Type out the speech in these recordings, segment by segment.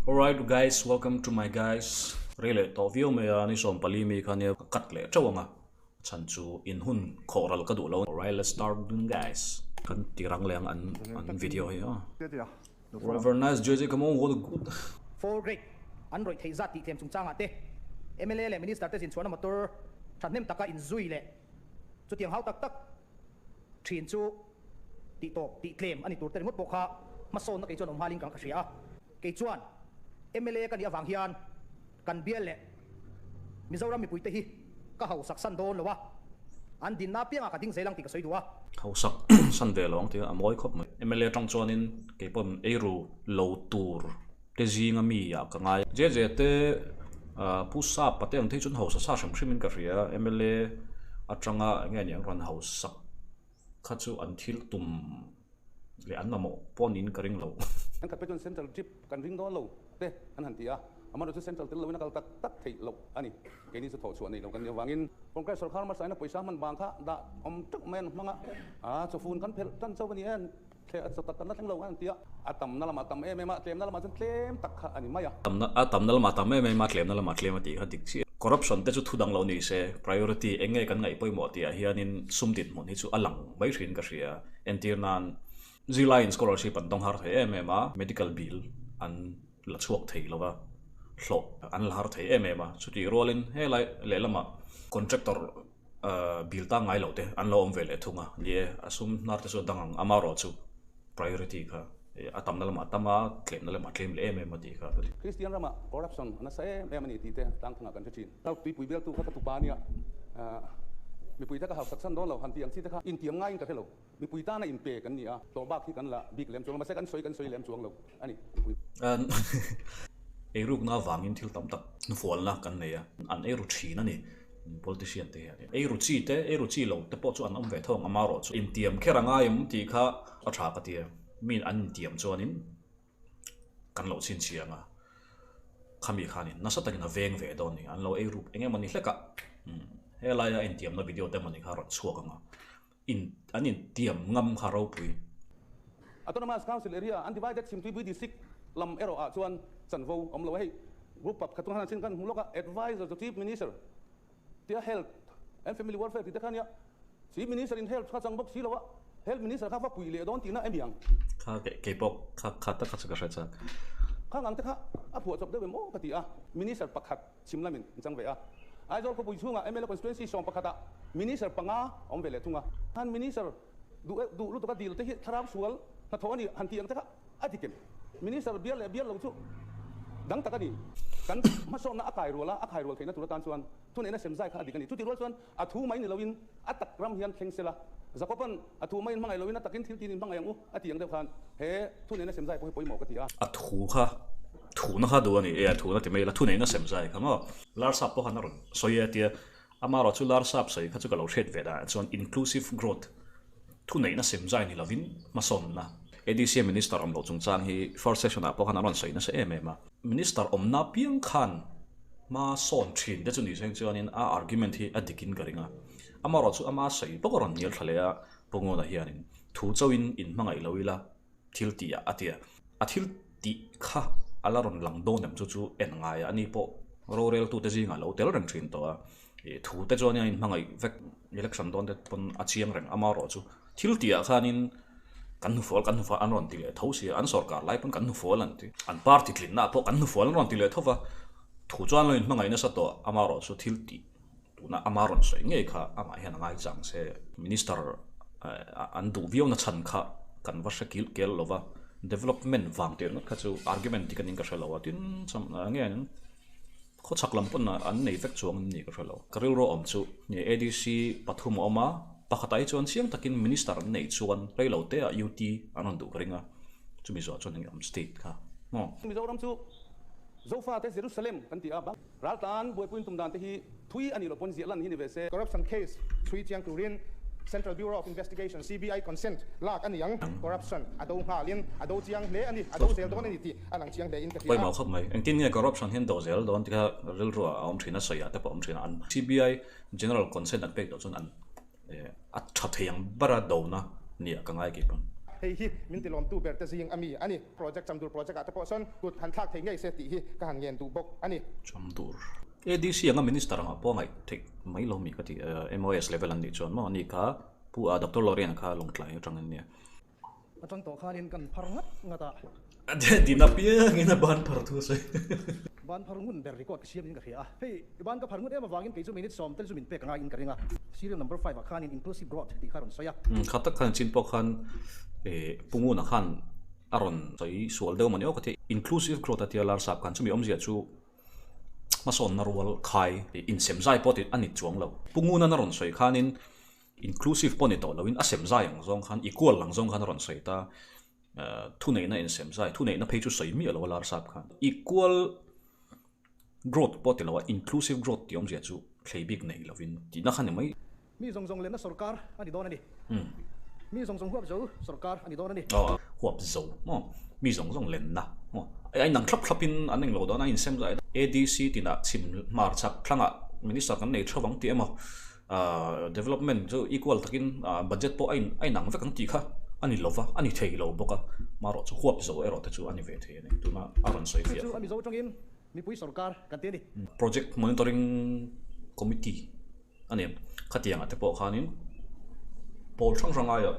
Alright guys, welcome to my guys. Rei leh tawh viau mai a, ni 14 mi kha nia ka cut leh teuh ang a, chhan chu in hun khawh ral ka duh lo. Alright, let's start dun guys. Kan ti rang leh ang an an video hi a. Whatever nice JJ come on what a good. Four grade an rawih theih zat tih tlem chungchangah te mla leh minister te zinchhuahna motor thahnem taka inzui leh chutiang hau tak tak thin chu tih tawp tih tlem a ni tur te ringawt pawh kha hmasawnna kei chuan awm nghalin ka hria a. Kei chuan mla ka nih avang hian kan bial leh Mizoram mipuite hi ka hausak san dawn lo a, an dinna apiangah ka ding zel ang tih ka sawi duh a. Hausak san ve lo ang tih a mawi khawp mai. Mla atang chuanin kei pawhin eiru lo tur te zinga mi ah ka ngai. JJ te Pu Sapa te ang te hi chuan hausa sa hrim hrimin ka hria. Mla atanga eng nge ni ang rawn hausak kha chu an thil tum leh an mamawh pawh niin ka ring lo. An khat phei chuan Central trip kan ring dawn lo te an han ti a, amaherawhchu Central tel loin a kal tak tak theih loh a ni. Keini chu thawhchhuah nei lo kan nih avangin Congress sawrkar hmasaina pawisa hman vang kha dah awm teuh mai an hmang a, a chawfun kan phelh tan chauh a ni e, thleh a chaw tak kan la thleng lo an ti a, a tamna lamah tam em em a, tlemna lamah chuan tlem tak kha a ni mai a. Tamna a tamna lamah tam em em a, tlemna lamah tlem a tih kha dik chiah. Corruption te chu thu dang lo ni se, priority eng nge kan ngaih pawimawh tih ah hianin sum dinhmun hi chu a lang mai hrin ka hria. Entir nan zirlaiin scholarship an dawng har thei em em a, medical bill an la chhuak thei lo va, hlawh an la har thei em em a, chutih rualin helai lehlamah contractor bill ta ngai lo te an lo awm ve leh thung a, ni e, a sum hnar te chu a dang ang, amaherawh chu priority kha a tamna lamah a tam a, tlemna lamah a tlem leh em em a tih kha ka ti. Kristian ramah corruption a nasa em em a ni tih te tlangthangah kan hre thin. South tuipui bialtu kha ka tupa a nia, mipui te ka hausak san dawn lo han tih ang chi te kha intiam ngaiin ka hre lo. Mipui tana inpe kan ni a, hlawh bak hi kan la bik lem chuang lo, mahse kan sawi kan sawi lem chuang lo a ni. Mipui. Eirukna avangin thil tam tak hnufualna kan nei a, an eiru thin a ni. Politician te hian eiru chi te, eiru chi lo te pawh chu an awm ve tho ang, amaherawh chu intiam kher a ngai awm tih kha a tha ka ti a, mi an intiam chuanin kan lo chhinchhiah ang a, khami khanin nasa takin a veng ve dawn a ni, an lo eiru eng emaw ni hlek a, helaia intiamna video te emawni kha a rawn chhuak ang a, in an intiam ngam kha ropui. Autonomous Council Area Undivided Chhimtuipui District lam erawh ah chuan chanvo awm lo a, hei group pakhat khan an sin kan hmu lawk a, Advisor to Chief Minister tia Health and Family Welfare tih te kha nia, Chief Minister in Health kha chang bawk si lo a, Health Minister kha va puih leh dawn tihna emi ang? Kha kei pawh kha kha tak kha chu ka hre chak. Khang ang te kha a phuah chawp deuh em aw ka ti a, Minister pakhat chhim lamin an chang ve a. Aizawl khawpui chhungah mla constituency 11 ah Minister panga a awm ve leh thung a. Khan Minister duh eh duh lutuk a dil te hi thlarau sual hnathawh a ni han tih ang te kha a ti kem. Minister bial leh bial lo chu dang tak a ni. Kan hmasawnna a kai rual a, a khai rual theihna tur atan chuan thuneihna sem zai kha a dik a ni. Chutih rual chuan a thu mai ni loin a tak ram hian thleng sela, Jakoban a thu maiin hmangaih loin a takin thil tin in hmangaih ang u a tih ang deuh khan he thuneihna sem zai pawh hi pawimawh ka ti a. A thu kha thuna kha duh a ni e, a thuna ti mai ila thuneihna sem zai kha maw? Larsap pawh khan a rawn sawi e tia, amaherawh chu Larsap sawi kha chu ka lo hriat ve danah chuan inclusive growth thuneihna sem zai ni lovin hmasawnna. ADC Minister awm loh chungchang hi first session ah pawh khan an rawn sawi nasa em em a. Minister awmna piang khan hma sawn thin te chu ni seng chuanin a argument hi a dikin ka ring a. Amaherawh chu ama sawi bawk a rawn hnial thla leh a, Pu Ngawna hianin thu chauhin in hmangaih lo ila thil tih ah a ti a. A thil tih kha a la rawn lang dawn em chu chu en ngai a, ani pawh roreltute zingah lo tel reng thin tawh a. Ih thu te chuan in hmangaih vek election dawn te pawn a chiang reng amaherawh chu thil tih ah khanin kan hnufual kan hnufual an rawn ti leh tho si a, an sawrkar lai pawn kan hnufual an ti, an party tlinna ah pawh kan hnufual an rawn ti leh tho va, thu chuan lo in hmangaih nasa tawh amaherawh chu thil tih tuna ama rawn sawi ngei kha amah hian a ngai chang se minister an duh viau na chhan kha kan va hre kil kel lo va, development vang tih ringawt kha chu argument dik anin ka hre lo a, tin nge Khawchhak lam pawn an nei vek chuang an ni ka hre lo. Ka rilru awm chu ADC pathum a awm a, pakhatah hi chuan chiang takin Minister an neih chuan reilo te ah UT an rawn duh ka ring a, chumi zawh chuan eng awm state kha maw. Mizoram chu Zofate Jerusalem kan ti a, raltlan buaipuiin tum dan te hi thui a nih loh pawn ziah lan hi ni ve se. Corruption case chhui chiang turin Central Bureau of Investigation, CBI, consent lak a ni ang. Corruption a do nghalin a do chiang hle a ni, a do zel dawn a ni tih a lang chiang hle in ka hria. Pawimawh khawp mai. Engtin nge corruption hian do zel dawn tih kha rilru ah a awm thin a, sawi ah te pawh a awm thin a. An CBI general consent an pek tawh chuan an a tha thei ang bera dona nia ka ngai kei pawn. hei hi min tilawmtu ber te zing a mi a ni. Project Chamdur project ah te pawh sawn kut han thlak thei ngei se tih hi ka han ngen duh bawk a ni. Chamdur ADC anga Minister angah pawh ngaih theih mai lo mi ka ti MOS level an nih chuan maw ani kha Pu Doctor Lorian kha Lawngtlai atang an nia. Atang tawh khanin kan phar ngat ngat a. A din apiangin a ban phar thu a sawi. Ban phar ngun ber record ka siam in ka hria a. Hei ban ka phar ngut em avangin kei chu minute 10 chu min pek angai in ka ring a. Serial number 5 ah khanin inclusive growth tih kha a rawn sawi a. Kha tak khan chin pawh khan Pu Nguna khan a rawn sawi sual deuh mawni aw ka ti. Inclusive growth a tia Larsap khan chumi awmzia chu hmasawnna rual khai insem zai pawh a ni chuang lo. Pu Ngunan a rawn sawi khanin Inclusive pawh ni tawh loin a sem zai ang zawng khan, equal ang zawng khan a rawn sawi ta. Thuneihna insem zai, thuneihna phei chu sawi miah lo a lar sap khan. Equal growth pawh ti lo a, inclusive growth tih awmzia chu thlei bik nei lovin tihna kha ni mai. Mi zawng zawng lenna sawrkar a ni dawn a ni. Mi zawng zawng huap zo sawrkar a ni dawn a ni. Aw, huap zo maw? Mi zawng zawng lenna maw? A inang thlap thlapin an englo dawn a, insem zai. ADC tinah chhim hmarchhak thlangah minister kan nei theuh ang tih emaw Development chu equal takin budget pawh a in a inang vek ang tih kha a ni lova, a ni thei lo bawk a, marawh chu huap zo erawh te chu a ni ve thei a ni, tuna a rawn sawi fiah. Chu a Mizo tawngin mipui sawrkar kan ti a ni. Project Monitoring Committee a ni, khatiangah te pawh khanin pawl hrang hrang aiawh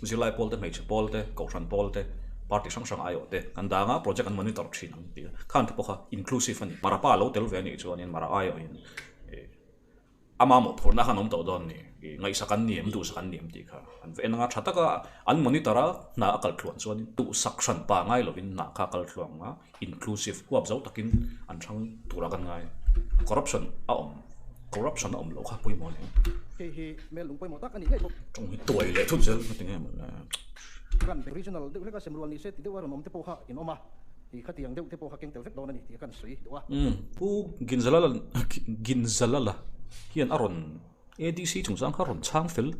zirlai pawl te, hmeichhe pawl te, kohhran pawl te, party hrang hrang aiawh te kan dang a, project an monitor thin ang tih khan te pawh kha inclusive a ni. Mara pa lo tel ve a nih chuanin mara aiawhin A mamawh phurhna khan awm tawh dawn ni, ngaihsak an ni em, duhsak an ni em tih kha an va en anga tha taka an monitor a, hna a kal thluan chuan duhsak hran pa ngai lovin hna kha a kal thluang a, inclusive huap zo takin an hrang tura kan ngai. Corruption a awm, corruption a awm loh kha pawimawh a ni. Hei hi hmel lung pawimawh tak a nih ngei bawk. Tawng hi tuai leh thut zel ka ti nge mawle. Ran regional deuh hleka sem rual ni se ti deuh a rawn awm te pawh kha in awm a. Ti khatiang deuh te pawh kha keng tel vek dawn a ni tih kan sawi duh a. Umm Pu Ginzalala Ginzalala hian a rawn ADC chungchang kha rawn chhang fel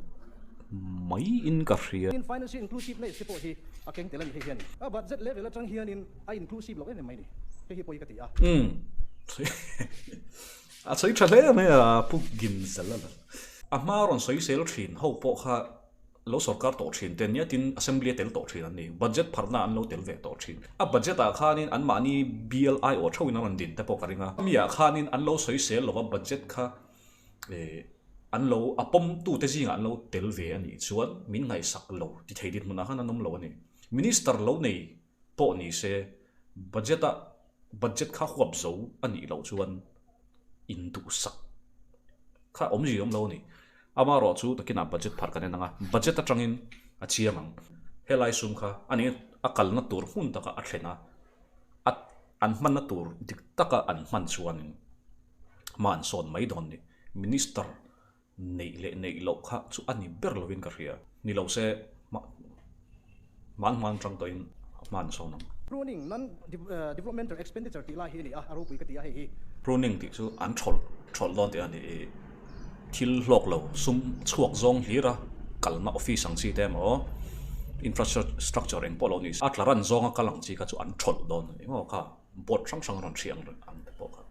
mai in ka hria. Tin Finance inclusive na te pawh hi a keng tel a ni hei hian a budget level atang hianin a inclusive loh em em mai ni hei hi pawi ka ti a. Umm a sawi tha hle mai a Pu Ginzalala. A hma rawn sawi sel thin ho pawh kha Lo sorkar tawh thin te nia tin assembly a tel tawh thin an ni. Budget pharna an lo tel ve tawh thin. A budget ah khanin an mahni bial aiawh theuhin an rawn din te pawh ka ring a. Mi ah khanin an lo sawisel lova budget kha eh an lo a pawm tu te zingah an lo tel ve a nih chuan min ngaihsak lo ti thei dinhmunah khan an awm lo a ni. Minister lo nei pawh ni se budget a budget kha huap zo a nih loh chuan induhsak kha awmzia awm lo a ni. Amaherawh chu takinah budget phar kan en ang a, budget atangin a chiang ang. Helai sum kha a nih a kalna tur hmun taka a thlen a, a an hmanna tur dik taka an hman chuanin hma an sawn mai dawn ni. Minister neih leh neih loh kha chu a ni ber lovin ka hria. Ni lo se hman hman atang tawhin hma an sawn ang. Pruning, non developmental expenditure tih lai hi a ni a, a ropui ka ti a hei hi. Pruning tih chu an thawlh thawlh dawn tih a ni i thil hlawk lo sum chhuak zawng hlir a kalna office ang chi te emaw infrastructure eng pawh lo ni a tla ran zawnga kal ang chi kha chu an thawlh dawn a ni maw kha. Board hrang hrang rawn hriang ang te pawh kha.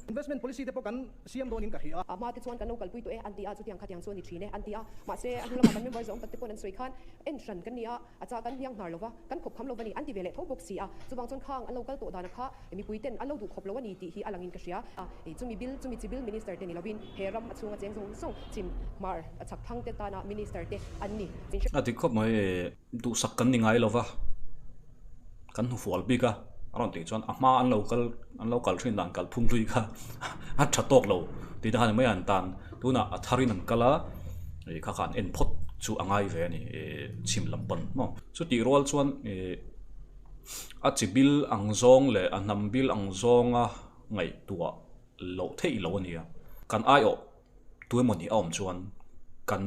Investment policy te pawh kan siam dawnin ka hria. A hma te chuan kan lo kalpui tawh e an ti a, chutiang khatiang chu a ni thin e an ti a. Mahse, a hnu lamah kan member zawng tak te paw'n an sawi khan en hran kan ni a, a chah kan hniang hnar lova, kan khawp kham lova ni an ti ve leh tho bawk si a. Chuvang chuan khang an lo kal tawh dana kha mipui ten an lo duh khawp lo a ni tih hi a langin ka hria. Chumi bill, chumi chi bill minister te ni lovin he ram a chhunga cheng zawng zawng chim hmar a chhak thang te tana minister te an ni. A dik khawp mai e. Duhsak kan ni ngai lova, kan hnufual bik a, a rawn tih chuan a hma an lo kal an lo kal thin dan kalphung hlui kha a tha tawk lo tih te khan mai an tan tunah a tharin an kal a ih kha khan en phawt chu a ngai ve a ni ih chhim lam pawn maw chutih rual chuan ih a chi bil ang zawng leh a hnam bil ang zawnga ngaihtuah loh theih lo a nia kan aiawh. Tu emaw ni a awm chuan kan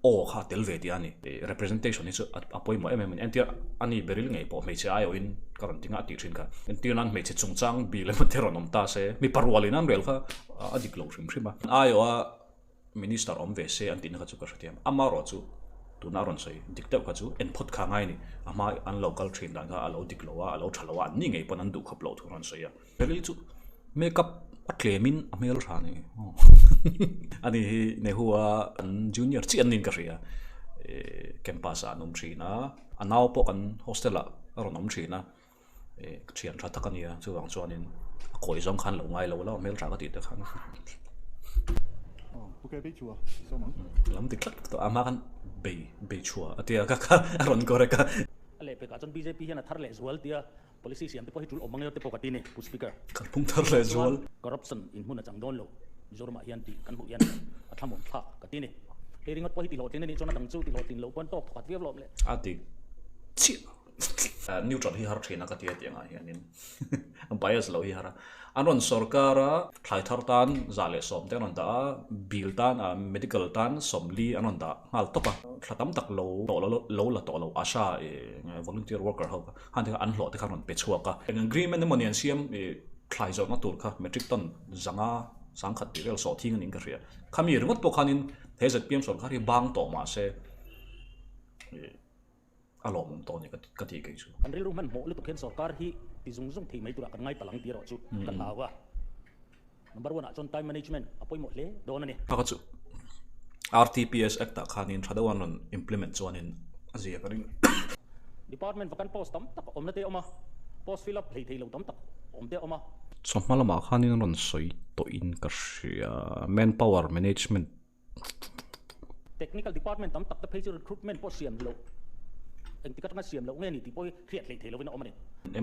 aw kha a tel ve tih a ni. Representation hi chu a pawimawh em em a ni. Entir a ni beril ngei pawh hmeichhe aiawhin ka rawn ti nghah tih thin kha. Entir nan hmeichhe chungchang bil emaw te rawn awm ta se, mipa rualin an rel kha a dik lo hrim hrim a. Aiawha minister awm ve se an tihna kha chu ka hrethiam. Amaherawh chu tuna a rawn sawi dik deuh kha chu en phawt kha a ngai a ni. A hma an lo kal thin dan kha a lo dik lo a, a lo tha lo a, an ni ngei pawn an duh khawp loh thu rawn sawi a. Beril chu makeup a tlem in a hmel tha ni ani hi Nehu a an junior chiah an niin ka hria. Campus ah an awm thin a, a nau pawh kan hostel ah a rawn awm thin a, thian tha tak a nia chuvang chuanin a kawi zawng khan lo ngai lo la hmeltha ka tih te khan lam ti tlat tawh a hma khan bei bei chhuah a tia ka kha a rawn correct a. A lehpekah chuan bjp hian a thar leh zual tia policy siam te pawh hi tul awm ang te pawh ka ti ni Pu Speaker. Kalphung thar leh zual. Corruption in hmun a chang dawn lo Mizoramah hian tih kan hmuh hian a thlamawm thlak ka ti ni. Hei ringawt pawh hi tihlawhtlin a nih chuan a dang chu tihlawhtlin loh pawn tawk thawkhat viau lawm le. A dik chiah. Neutral hi har thin a ka ti a tih angah hianin bias loh hi har a. An rawn sorkar a, thlai thar tan 110 te an rawn dah a, bill tan ah medical tan 40 an rawn dah nghal tawp a. Thla tam tak lo tawh lo lo la tawh lo Asha ih volunteer worker ho kha han ti kha an hlawh te kha an rawn pe chhuak a. Eng agreement emaw ni an siam ih thlai zawrhna tur kha metric ton 500 sangkhat tih vel sawh thing a niin ka hria. Khami ringawt pawh khanin he zpm sorkar hi bang tawh mahse ih. A lawmawm tawh a ni ka tih kei chu. Kan rilru hmanhmawh lutuk hian sorkar hi ti zung zung thei mai turah kan ngai palang tih erawh chu ka hlau a. Number one ah chuan time management a pawimawh hle dawn a ni. Pakhat chu RTPS Act ah khanin tha deuh an rawn implement chuanin a zia ka ring. Department vacant post tam tak awmna te a awm a, post fill up hlei thei lo tam tak awm te a awm a. Chawhma lamah khanin an rawn sawi tawhin ka hria. Manpower management Technical department tam tak te phei chu recruitment pawh siam loh, engtik atanga siam loh nge ni tih pawh hi hriat hleih theih lovin a awm a ni.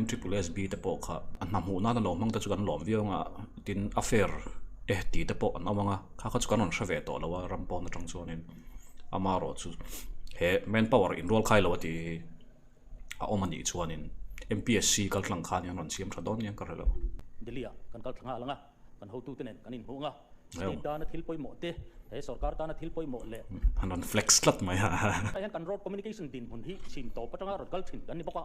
MSSB te pawh kha a hna hmuh nana lo hmang te chu kan lawm viau anga tin a fair e tih te pawh an awm anga kha kha chu kan rawn hre ve tawh lo a ram pawn atang chuanin amaherawhchu he manpower inrual khai lo a tih hi a awm a nih chuanin MPSC kaltlang khan an rawn siam tha dawn nia ka hre lo. Delhi ah kan kal thla nghal anga. Kan hotute nen kan inhmuh ang a, state tana thil pawimawh te, he sorkar tana thil pawimawh leh. An rawn flex tlat mai a. Tah hian kan road communication dinhmun hi chhim tawp atanga rawn kal thin kan ni bawk a.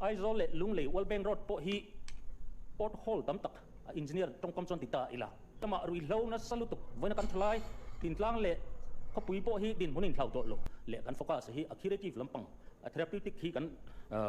Aizawl leh Lunglei World Bank Road pawh hi port hole tam tak a engineer tawngkam chuan ti ta ila. Lamah ruihhlo nasa lutuk vawiina kan thalai thintlang leh khawpui pawh hi dinhmun inthlau tawh lo leh kan focus hi a curative lampang a therapeutic hi kan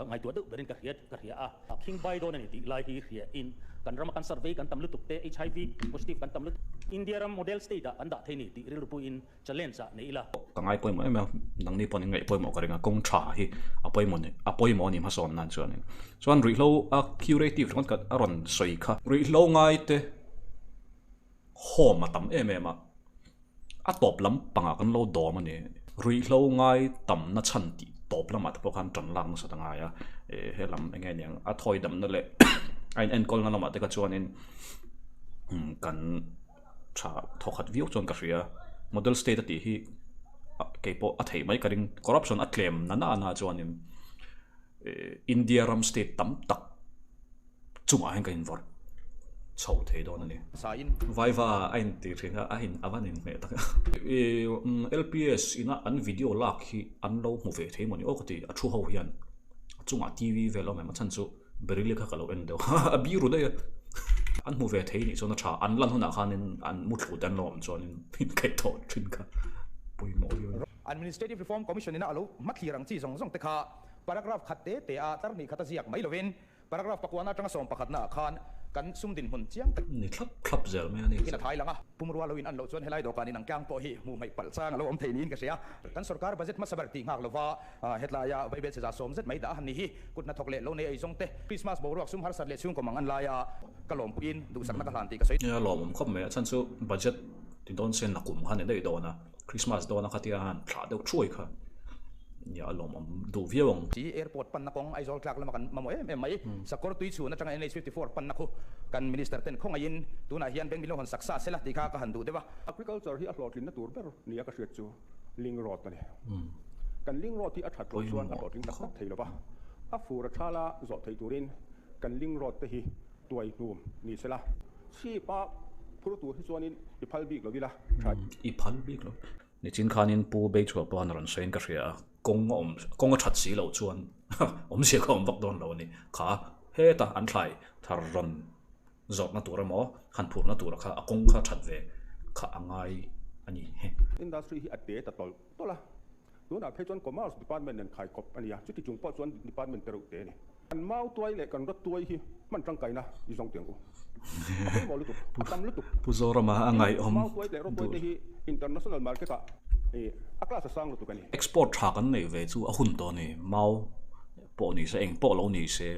ngaihtuah deuh berin ka hria. Ka hria a, a khing bai dawn a ni tih lai hi hria in kan rama kan survey kan tam lutuk te, HIV positive kan tam lutuk, India ram model state ah kan dah thei ni tih rilru puiin challenge ah nei ila. Ka ngai pawimawh em a, nangni pawhin in ngaih pawimawh ka ring a, kawng tha hi a pawimawh ni, a pawimawh a ni hmasawn nan chuanin. Chuan ruihhlo a curative ringawt ka a rawn sawi kha. Ruihhlo ngai te home a tam em em a, a tawp lam pangah kan lo dawm a ni. Ruihhlo ngai tamna chhan tih tawp lamah te pawh khan tan lak nasa ta ngai a, eh he lam eng nge niang a thawi damna leh a in enkawlna lamah te kha chuanin kan tha thawkhat viau chuan ka hria. Model state a tih hi kei pawh a theih mai ka ring. Corruption a tlem na na na chuanin eh India ram state tam tak. chungah hian ka invawrh chho thei dawn a ni. Vaiva a intih thin a, a in a van inhmeh tak a. LPS ina an video lak hi an lo hmu ve thei maw ni aw ka ti, a thu ho hian a chungah TV vel a awm em a chhan chu Baryl kha ka lo en deuh a, a biru daih a. An hmu ve thei nih chuan a tha, an lan hunah khanin an muthlu te an lo awm chuanin min kaih tawh thin kha pawimawh viau a ni. Administrative Reform Commission ina a lo hmathlir ang chi zawng zawng te kha paragraph khat te te a tlar hnih khat a ziak mai lovin Paragraph pakuana atanga sawm pakhatna ah khan kan sum dinhmun chiang tak. Ni thlap thlap zel mai a ni. In a thai lang a, pumrua lo in an loh chuan helai dawhkan in ang tlang pawh hi hmuh hmaih palh chang a lo awm thei niin ka hria. Kan sorkar budget hmasa ber tih nghak lova hetlaia vaibel chhe za sawm zet mai dah a han ni hi kut hnathawk leh lo nei ei zawng te Christmas boruak sum harsat leh chhungkaw mang an lai a, ka lawmpuiin duhsakna ka hlan tih ka sawi. Nia lawmawm khawp mai a chhan chu budget ti dawn sen a kum kha ni daih dawn a. Christmas dawn a khatia han thlah deuh thuai kha nia a lawmawm duh viau ang. Chi airport panna kawng Aizawl tlak lama kan mamawh em em mai. Sakawr tui chhun atanga NH 54 panna khu kan Minister ten khawngaihin tunah hian bank milo hawn sak sa sela tih kha ka han duh deuh a. Agriculture hi a hlawhtlinna tur ber nia ka hriat chu Link Road a ni. Kan Link Road hi a that loh chuan a hlawhtling tak tak thei lo va, a fur a thala zawh theih turin kan Link Road te hi tuai hnum ni sela. Chhip a phur tur hi chuanin i phal bik lo ila tha. I phal bik lo. Nichin khanin Pu Beichhuah pawh han rawn sawiin ka hria a, kawng a awm, kawng a that si loh chuan awmzia kha awm vak dawn lo a ni. Kha heta an thlai thar rawn zawrhna tur emaw han phurhna tura kha a kawng kha that ve kha a ngai a ni. Industry hi a te ta tawlh tawlh a, tunah phei chuan Commerce Department nen khaikawp a ni a, chuti chung pawh chuan Department te reuh te a ni. Kan mau tuai leh kan rawt tuai hi hman tangkaina i zawng tiang u. A pawimawh lutuk, a tam lutuk. Pu Zorama a Tin, ngaihawm mau tuai leh rawt tuai duh. te hi international market ah. I a class a sang lutuk a ni. Export tha kan neih ve chu a hun tawh a ni. Mau pawh ni se, eng pawh lo ni se,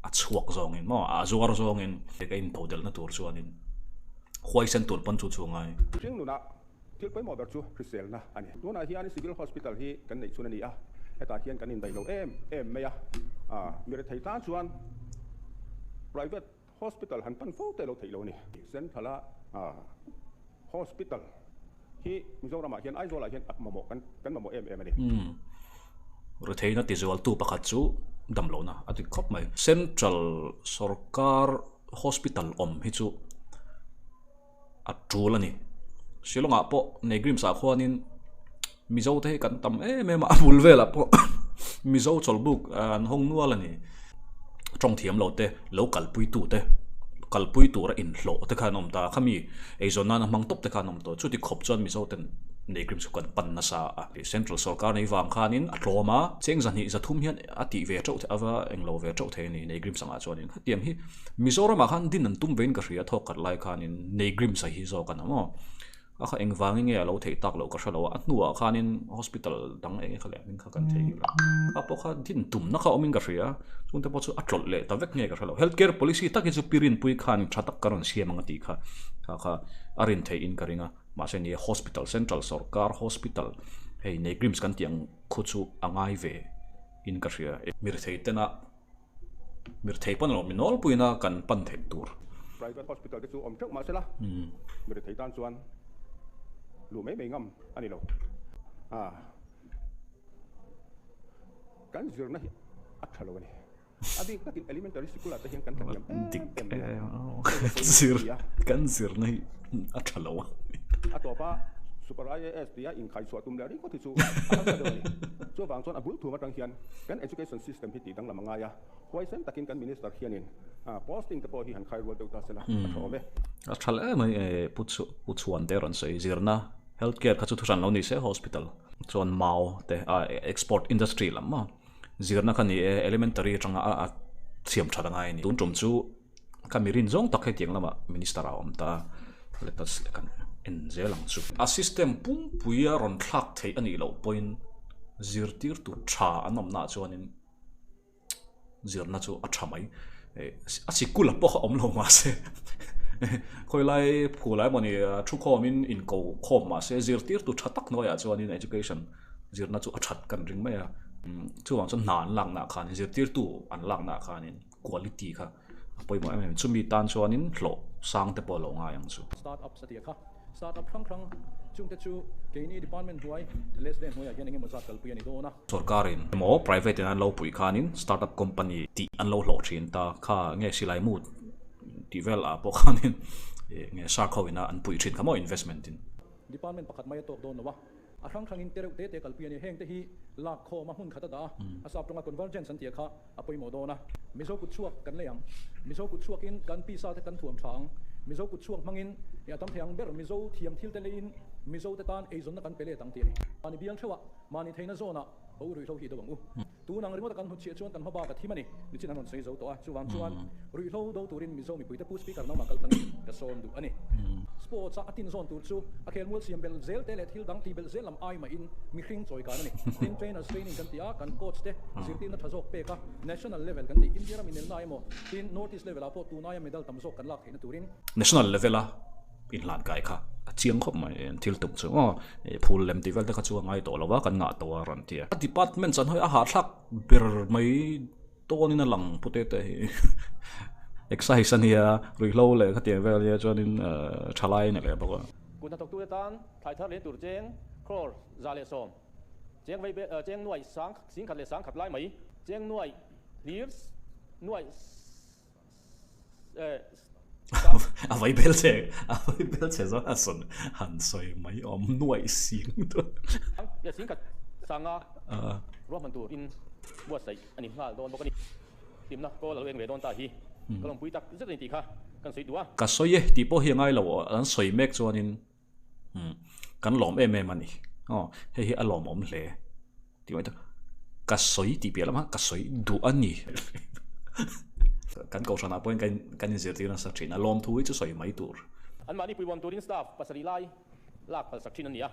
a chhuak zawngin maw, a zuar zawngin ka intodelhna tur chuanin huaisen tur pawn chu chu a ngai. Hring nunah thil pawimawh ber chu hriselna a ni. Tunah hian Civil Hospital hi kan neih chhun a ni a, hetah hian kan indaih lo em em mai a, mi rethei tan chuan private Hospital han pan fo te lo theih lo a ni. Central-a Hospital hi Mizoramah hian Aizawlah hian a mamawh kan kan mamawh em em a ni. Umm. Retheihna tizualtu pakhat chu damlohna a ti khawp mai. Central sorkar hospital awm hi chu a tul a ni. Shillong-ah pawh Negrims-ah khuanin Mizo te hi kan tam em em a, a bul velah pawh Mizo chawlhbuk an hawng nual a ni. Tawng thiam lo te, lo kalpui tu te, kalpui tura inhlawh te kha an awm ta a, khami eizawn nana hmang tawp te kha an awm tawh. Chuti khawp chuan Mizo ten Negrims chu kan pan nasa a. Central sorkar nei vang khanin a tlawm a, cheng zahnih zathum hian a tih ve teuh a va englo ve teuh thei a ni Negrims angah chuanin. Hetiang hi Mizoramah khan din an tum vein ka hria thawk khat lai khanin Neigrimsa hi zawk a ni maw? A kha engvangin nge a lo theih tak loh ka hre lo a, a hnuah khanin hospital dang eng nge kha leh hming kha kan thei ila a pawh kha din tumna kha awmin ka hria chungte pawh chu a tlawlh leh ta vek nge ka hre lo. Health care policy tak hi chu pi Rinpui khan tha tak ka rawn siam ang a tih kha kha kha a rin theihin ka ring a, mahse ni hospital central sorkar hospital hei Neigrims kan tih ang khu chu a ngai ve in ka hria. Mirthei tena Mirthei pawn lo mi nawlpuina kan pan theih tur. Private hospital te chu awm teuh mah sela, mirthei tan chuan luh mai mai ngam a ni lo. Kan zirna hi a tha lo a ni. A bik takin elementary sikul ah te hian kan tla hniam em em mai a. Zir kan zirna hi a tha lo a ni. A tawp a, Super IAS tia inkhaichhuah tum leh ringawt hi chu a harsa deuh a ni. Chuvang chuan a bul thum atang hian kan education system hi tih danglam a ngai a, huaisen takin kan minister hianin posting te pawh hi han khai rual deuh ta sela a tha awm e. A tha hle mai e, Pu Pu Chhuan te rawn sawi zirna health care kha chu thuhran lo ni se hospital chuan mau te a export industry lam maw zirna kha ni e elementary atanga a siam that a ngai a ni. Tun tum chu Ka mi rin zawng tak hetiang lamah minister a awm ta a, let us le kan en zel ang chu. A system pumpui a rawn thlak theih a nih loh pawhin zirtirtu tha an awm naah chuanin zirna chu a tha mai. A sikul a pawh a awm lo mahse khawilai phulai emawni thukhawmin inko khawm mahse zirtirtu tha tak hnuaiah chuanin education zirna chu a that kan ring mai a. Chuvang chuan hna an laknaah khanin zirtirtu an laknaah khanin. Quality kha a pawimawh em em. Chumi tan chuanin hlawh sang te pawh a lo ngai ang chu. Start ups a ti a kha. Start up hrang hrang chungte chu keini department hnuai LSD hnuaiah hian engemaw zat kalpui a ni dawn a. Sorkarin emaw private in an lo puih khanin start up company tih an lo hlawh thin ta kha nge silai mu tih vel ah pawh khanin nge shark ho ina an puih thin kha maw investment in. Department pakhat mai a tawk dawn lo a. A hrang hrangin te reuh te te kalpui a ni. Heng te hi lak khawm a hmun khat a dah a, a sap tawnga convergence an tih kha a pawimawh dawn a. Mizo kut chhuak kan lei ang. Mizo kut chhuakin kan pisa te kan thuam tha ang. Mizo kut chhuak hmangin a tam thei ang ber Mizo thiam thil te leiin Mizo te tan eizawnna kan pe let ang tih a ni. Mahni bial theuhah, mahni theihna zawnah ho ruihhlo hi do ang u. Tun ang ringawta kan hnutchhiah chuan kan hmabak a thim a ni. Nichin an rawn sawi zo tawh a, chuvang chuan ruihhlo do turin Mizo mipuite Pu Speaker nangmah kal tlangin ka sawm duh a ni. Sports a a tin zawn tur chu a khelmual siam belh zel te leh thil dang tih belh zel lam ai mahin mihring chawi kan a ni. Tin, trainers training kan ti a, kan coach te zirtirna tha zawk pek a, national level kan tih India ram inelna emaw tin North East level ah pawh tunaia medal tam zawk kan lak theihna turin. National level a inhlan kai kha a chiang khawp mai an thil tum chu aw phul lem tih vel te kha chu a ngai tawh lo a kan ngah tawh a rawn ti a. A department chan hawi a hahthlak ber mai tawnin a lang pu te te hi exercise a nia ruihhlo leh khatiang vel ania chuanin thalai a ni leh bawk a. Kut hnathawktute tan thlai thar leh tur cheng crore 110 cheng vei cheng nuai sang singkhat leh sangkhat lai mai cheng nuai hlir nuai A vai bel che, a vai bel che zawng a sawn han sawi mai awm nuaih sing tur. Ia sing khat sanga ruahman tur in buatsaih a ni nghal dawn bawk a ni. Hlimna kawl a lo eng ve dawn ta hi ka lawmpui tak zet a ni tih kha kan sawi duh a. Ka sawi e tih pawh hi a ngai lo an sawi mek chuanin kan lawm em em a ni. Aw hei hi a lawmawm hle. Tih mai chu ka sawi tih piah lamah ka sawi duh a ni. Kan kohhranah pawhin kan kan inzirtir nasa thin a, lawmthu hi chu sawi mai tur. Anmahni puibuam turin staff pasarih lai lak phalsak thin a ni a.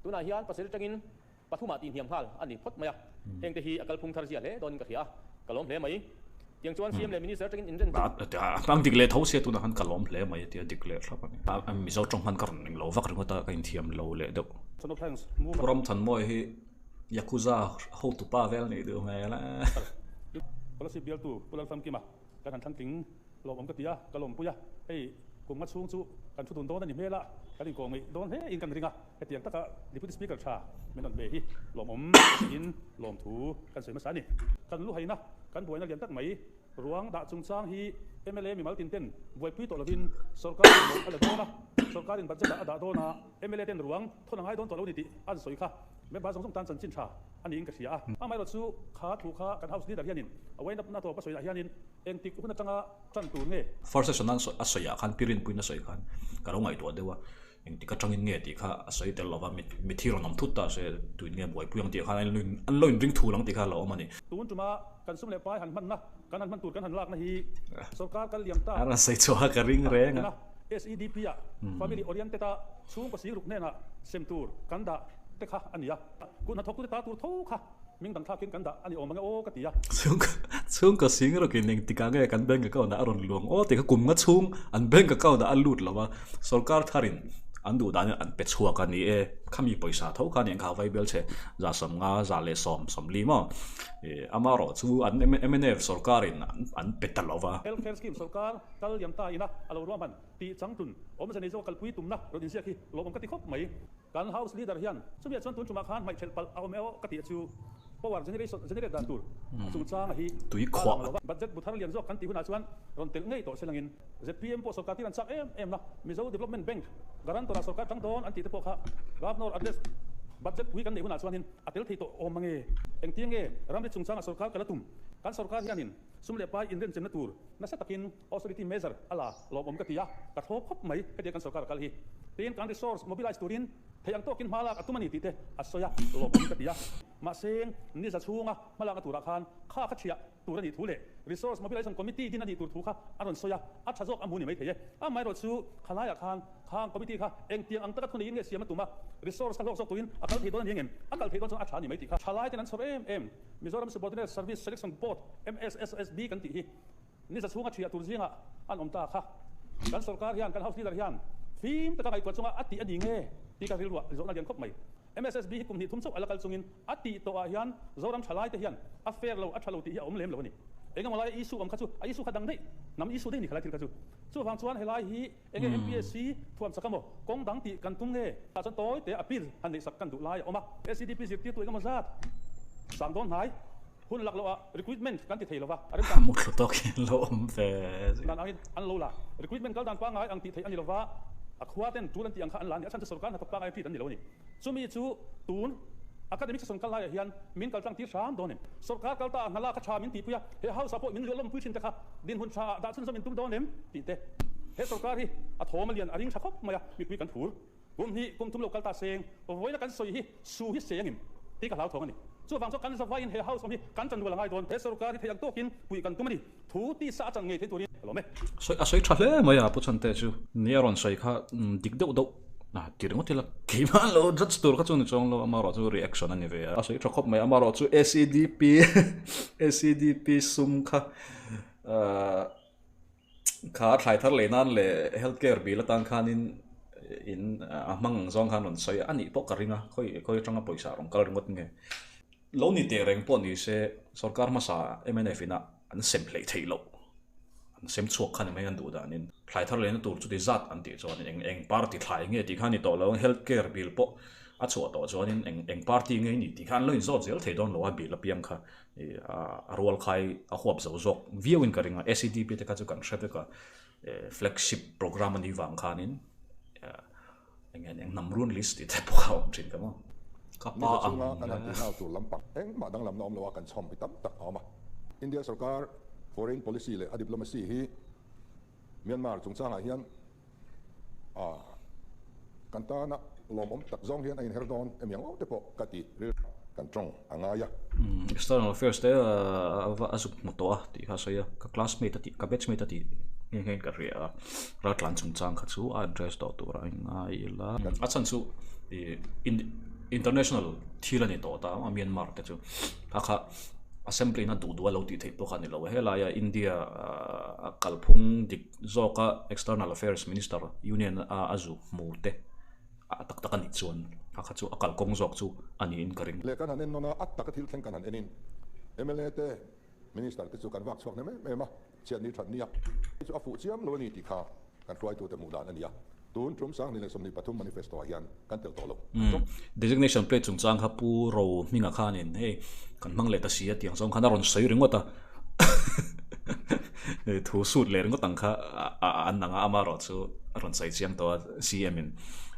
Tunah hian pasarih atangin pathumah tihhniam nghal a ni phawt mai a, hengte hi a kalphung thar zia hle dawnin ka hria a, ka lawm hle mai. Tiang chuan CM leh Minister atangin inren chu. A hmang dik leh tho sia tunah khan ka lawm hle mai a tia dik leh thlap a ni. Mizo tawng hman ka rawn ning lo vak ringawt a, ka inthiam lo leh deuh. Ram Thanmawia hi Yakuza hotupa vel a nih duh hmel a. Kolasib bialtu Pu Lalfamkima kan han thlangtling Lawmawm ka ti a, ka lawmpui a, hei kum nga chhung chu kan thu dun dawn a ni hmel a, kan inkawh ngeih dawn hle in kan ring a, hetiang taka Deputy Speaker tha min rawn pe hi lawmawm tiin lawmthu kan sawi hmasa a ni. Kan luhaina, kan buaina lian tak mai ruang dah chungchang hi mla mimal tin ten buaipui tawh lovin sorkar in mawh a la dawn a, sorkar in budget ah a dah dawn a, mla ten ruang thawn a ngai dawn tawh lo ni tih an sawi kha member zawng zawng tan chanchin tha a niin ka hria a. Amaherawhchu kha thu kha kan House Leader hianin a wind up na tawp a sawi ah hianin Engtik hun atanga tan tur nge? First session a sawi ah khan Pirinpuiin a sawi khan ka lo ngaihtuah deuh a, engtik atangin nge tih kha a sawi tel lova, mithi rawn awm thut ta se tuin nge buaipui ang tih khan an lo inring thul ang tih kha a lo awm a ni. Tun tuma kan sum leh pai han hmanna, kan han hman tur kan han lakna hi sorkar kal liam ta. A rawn sawi chhuah a ka ring reng a. SEDP ah Family Oriented a chhungkaw siruk hnenah sem tur kan dah te kha a ni a, kut hnathawktute ta tur tho kha. Hming dang thlakin kan dah a ni awm ang e aw ka ti a. Chhungkaw sing rawkin engtikah nge kan bank account ah a rawn luang aw tih kha kum nga chhung an bank account ah a lut lo a, sorkar tharin an duh danin an pe chhuak a ni e, khami pawisa tho kha nih ang kha vai bial che 150 130 maw amaherawh chu an mnf sorkarin an pe ta lo va. Health care scheme sorkar kal liam ta ina a lo ruahman tih changtlun awmze nei zawk kalpui tumna rawn inziak hi lawmawm ka ti khawp mai. Kan House Leader hian chumi ah chuan tun tumah khan hmaihthelh palh a awm e aw ka tih chu power generation generate dan tur a chungchang a hi a lang lo va. Budget bu thar lian zawk kan tih hunah chuan rawn telh ngei tawh se langin zpm pawh sorkar tir an chak em em na Mizo Development Bank guarantor ah sorkar tang dawn an tih te pawh kha Governor address budget pui kan neih hunah chuanin a tel thei tawh awm mange. Engtin nge ramri chungchangah sorkar kal a tum? Kan sorkar hianin sum leh pai inrenchenna tur nasa takin Austerity measure a la lawmawm ka ti a, ka thlawp khawp mai hetiang kan sorkar a kal hi. Tin, kan resource mobilize turin thei ang tawkin hma lak a tum a ni tih te a sawi a, lawmawm ka ti a. Mahse, ni za chhunga hma lakna turah khan kha kha thiah tur a nih thu leh Resource Mobilization Committee din a nih tur thu kha a rawn sawi a, a tha zawk a hmu ni maithei e. Amaherawh chu khalaiah khan khang committee kha engtiang ang taka thuneiin nge siam a tum a, resource kha hlawk zawk turin a kal thei dawn a ni ang em? A kal thei dawn chuan a tha a ni mai tih kha thalai ten an chhawr em em. Mizoram Subordinate Service Selection Board, MSSSB, kan tih hi Ni za chhunga thiah tur zingah an awm ta kha. Kan sorkar hian, kan House Leader hian fim taka ngaihtuah chunga a tih a ni nge tih ka rilruah zawhna lian khawp mai. MSSB hi kum hnih thum chauh a la kal chungin a tih tawhah hian Zoram thalaite hian a fair lo, a tha lo tih hi a awm lem lo a ni. Engemaw laia issue awm kha chu a issue kha dang daih, hnam issue daih ni khalai thil kha chu. Chuvang chuan helai hi enge MPSC thuam chak emaw kawng dang tih kan tum nge? Tah chuan tawi te appeal han neihsak kan duh lai a awm a. SEDP zirtirtu engemaw zat sang dawn hnai. Hun lak loh ah recruitment kan ti thei lova, a remchang. Mu thlu tawk hi an lo awm ve. Dan angin an lo la. Recruitment kal dan pangngai ang tih theih a ni lova, a khua ten tul an tih ang kha an la a ni. A chhan chu sorkar hnathawk pangngai treat an ni lo a ni. Chumi chu tun academic session kal laiah hian min kal tlang tir hram dawn em? Sorkar kal ta hna lak kha tha min tihpui a, he house ah pawh min lawmpui thin te kha dinhmun tha ah dah chhunzawm in tum dawn em? tih te. He sorkar hi a thawm a lian a ring tha khawp mai a, mipui kan phur. Kum hnih kum thum lo kal ta seng, vawiina kan sawi hi su hi seng in tih ka hlauthawng a ni. Chuvang chuan kan zavaiin he house awm hi kan chanrual a ngai dawn. He sorkar hi theih ang tawkin puih kan tum a ni. Thu tisa a chan ngei thei turin ka lawm e. Sawi a sawi tha hle mai a Pu Chhante chu. Ni a rawn sawi kha dik deuh deuh a ti ringawt ila keimah lo judge tur kha chu ni chuang lo amaherawh chu reaction a ni ve a. A sawi tha khawp mai amaherawh chu SEDP SEDP sum kha ahh. Kha thlai thar lei nan leh health care bill atan khanin in a hmang ang zawng khan rawn sawi a nih pawh ka ring a, khawi khawi atanga pawisa rawn kal ringawt nge. Lo ni teh reng pawh ni se sorkar hmasa mnf ina an sem hleih theih loh an sem chhuak kha ni mai an duh danin thlai thar leina tur chuti zat an tih chuanin eng eng party thlai nge tih kha a ni tawh lo ang health care bill pawh a chhuah tawh chuanin eng eng party nge ni tih kha an lo inzawt zel thei dawn lo a bill apiang kha. A rual khai a huap zo zawk viau in ka ring a, SEDP te kha chu kan hre vek a, flagship program a nih vang khanin eng nge eng hnam run list tih te pawh kha a awm thin ka maw. Ka pa Mizo ang chhunga kan han tih nghal tur lampang engmah danglamna awm lo a kan chhawm hi tam tak a awm a. India sorkar foreign policy leh a diplomacy hi Myanmar chungchangah hian a kan tana lawmawm tak zawng hian a inher dawn emi ang te pawh ka ti rilru kan tawng a ngai a. External affairs te a zuk hmu tawh a tih kha a sawi a, ka classmate a tih ka batchmate a tih nghe nghe in ka hria a, raltlan chungchang kha chu a address tawh tur a ingai ila. A chhan chu ih. International thil a ni tawh ta a Myanmar te chu kha kha assembly in a duh duh a lo tih theih pawh kha a ni lo a helaia India a kalphung dik zawka external affairs minister union a a zu hmu te a tak tak a nih chuan kha kha chu a kalkawng zawk chu a niin ka ring. Leh kan han en nawn a, a taka thil thleng kan han enin mla te minister te chu kan vak chhuak hnem em em a. Chhiatni thatnia hi chu a fuh chiam lo a ni tih kha kan hruaitute hmuh dan a ni a, tun tum 2023 manifesto ah hian kan tel tawh lo. Umm, designation plate chungchang kha Pu Ro hminga khanin hei kan hmang leh ta si a tiang zawng khan a rawn sawi ringawt a, thu sut leh ringawt ang kha an ang a, amaherawh chu a rawn sawi chiang tawh a CM in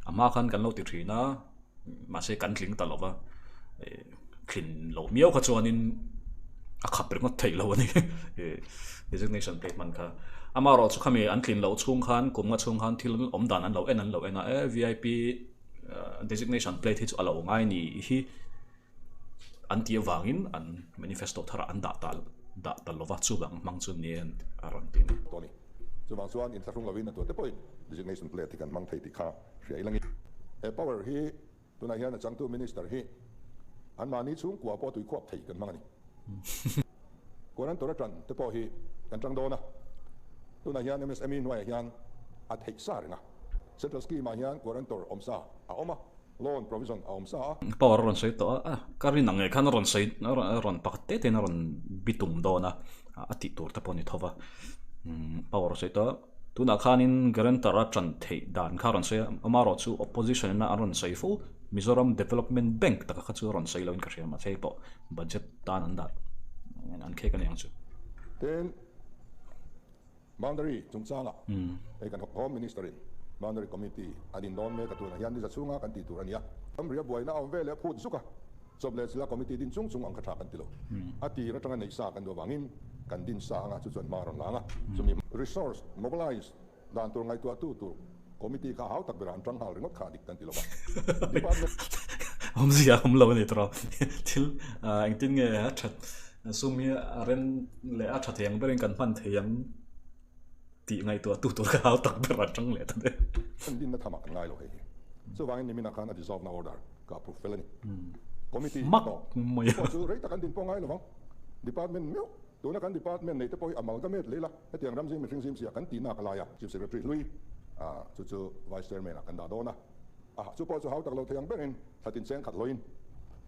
a hma khan kan lo ti thin a, mahse kan tling ta lo va. Thlin loh miau kha chuanin a khap ringawt theih lo a ni designation plate hman kha. Amaherawh chu khami an tlin loh chhung khan kum nga chhung khan thil awm dan an lo en an lo en a, e vip designation plate hi chu a lo ngai ni hi an tih avangin an manifesto tharah an dah ta dah ta lova chuvang hmang chu ni a rawn ti a ni. Tawh a ni. Chuvang chuan inthlahrung lovin a tuate pawhin designation plate hi kan hmang thei tih kha hria ila nge. He power hi Tunah hian a changtu Minister hi anmahni chhungkua pawh tuikhuap thei kan hmang a ni. Quarantor atan te pawh hi kan tang dawn a, tunah hian MSME hnuaiah hian a theih sa reng a. Central Scheme ah hian quarantor awm sa a awm a, loan provision a awm sa a. Power a rawn sawi tawh a, ka rin ang ngei khan a rawn sawi a rawn pakhat te tein a rawn bitum dawn a, a tih tur te pawh a ni tho va. Power a sawi tawh a. Tunah khanin guarantor a ṭan theih dan kha a rawn sawi a, amaherawh chu opposition ina an rawn sawi fo, Mizoram Development Bank taka kha chu a rawn sawi loin ka hria, mahse hei pawh budget tan an dah an khek a ni ang chu. Tin, boundary chungchangah hei kan Home Minister in Boundary Committee a din dawn mek a, tunah hian ni za chhunga kan tih tur a ni a. Ramri a buaina a awm ve leh phut zuk a, Chawp leh chila committee din chung chung ang kha tha kan ti lo. A tir atanga neih sa kan duh avangin kan din sa anga chu chuan hma a rawn lang a. Chumi resource mobilize dan tur ngaihtuah tu tur committee kha hau tak berah an tang nghal ringawt kha dik kan ti lo va. Department. Awmzia a awm lo a ni tawh. Thil engtin nge a that sum hi a rem leh a tha thei ang berin kan hman thei ang tih ngaihtuah tu tur kha hau tak berah an tang leh ta daih. Kan dinna thamah kan ngai lo hei hi. Chuvangin niminah khan a dissolve na order ka approve fel a ni. Committee Mak tawh mai a. pawh chu rei tak an din pawh ngai lo vang. Department meuh, tuna kan department nei te pawh hi amalgamate leh ila, hetiang ram zing mihring zim si ah kan tihna ka lai a. Chief Secretary hlui ah chu chu Vice Chairman ah kan dah dawn a. A chu pawh chu hau tak lo thei ang berin thla tin cheng khat hlawhin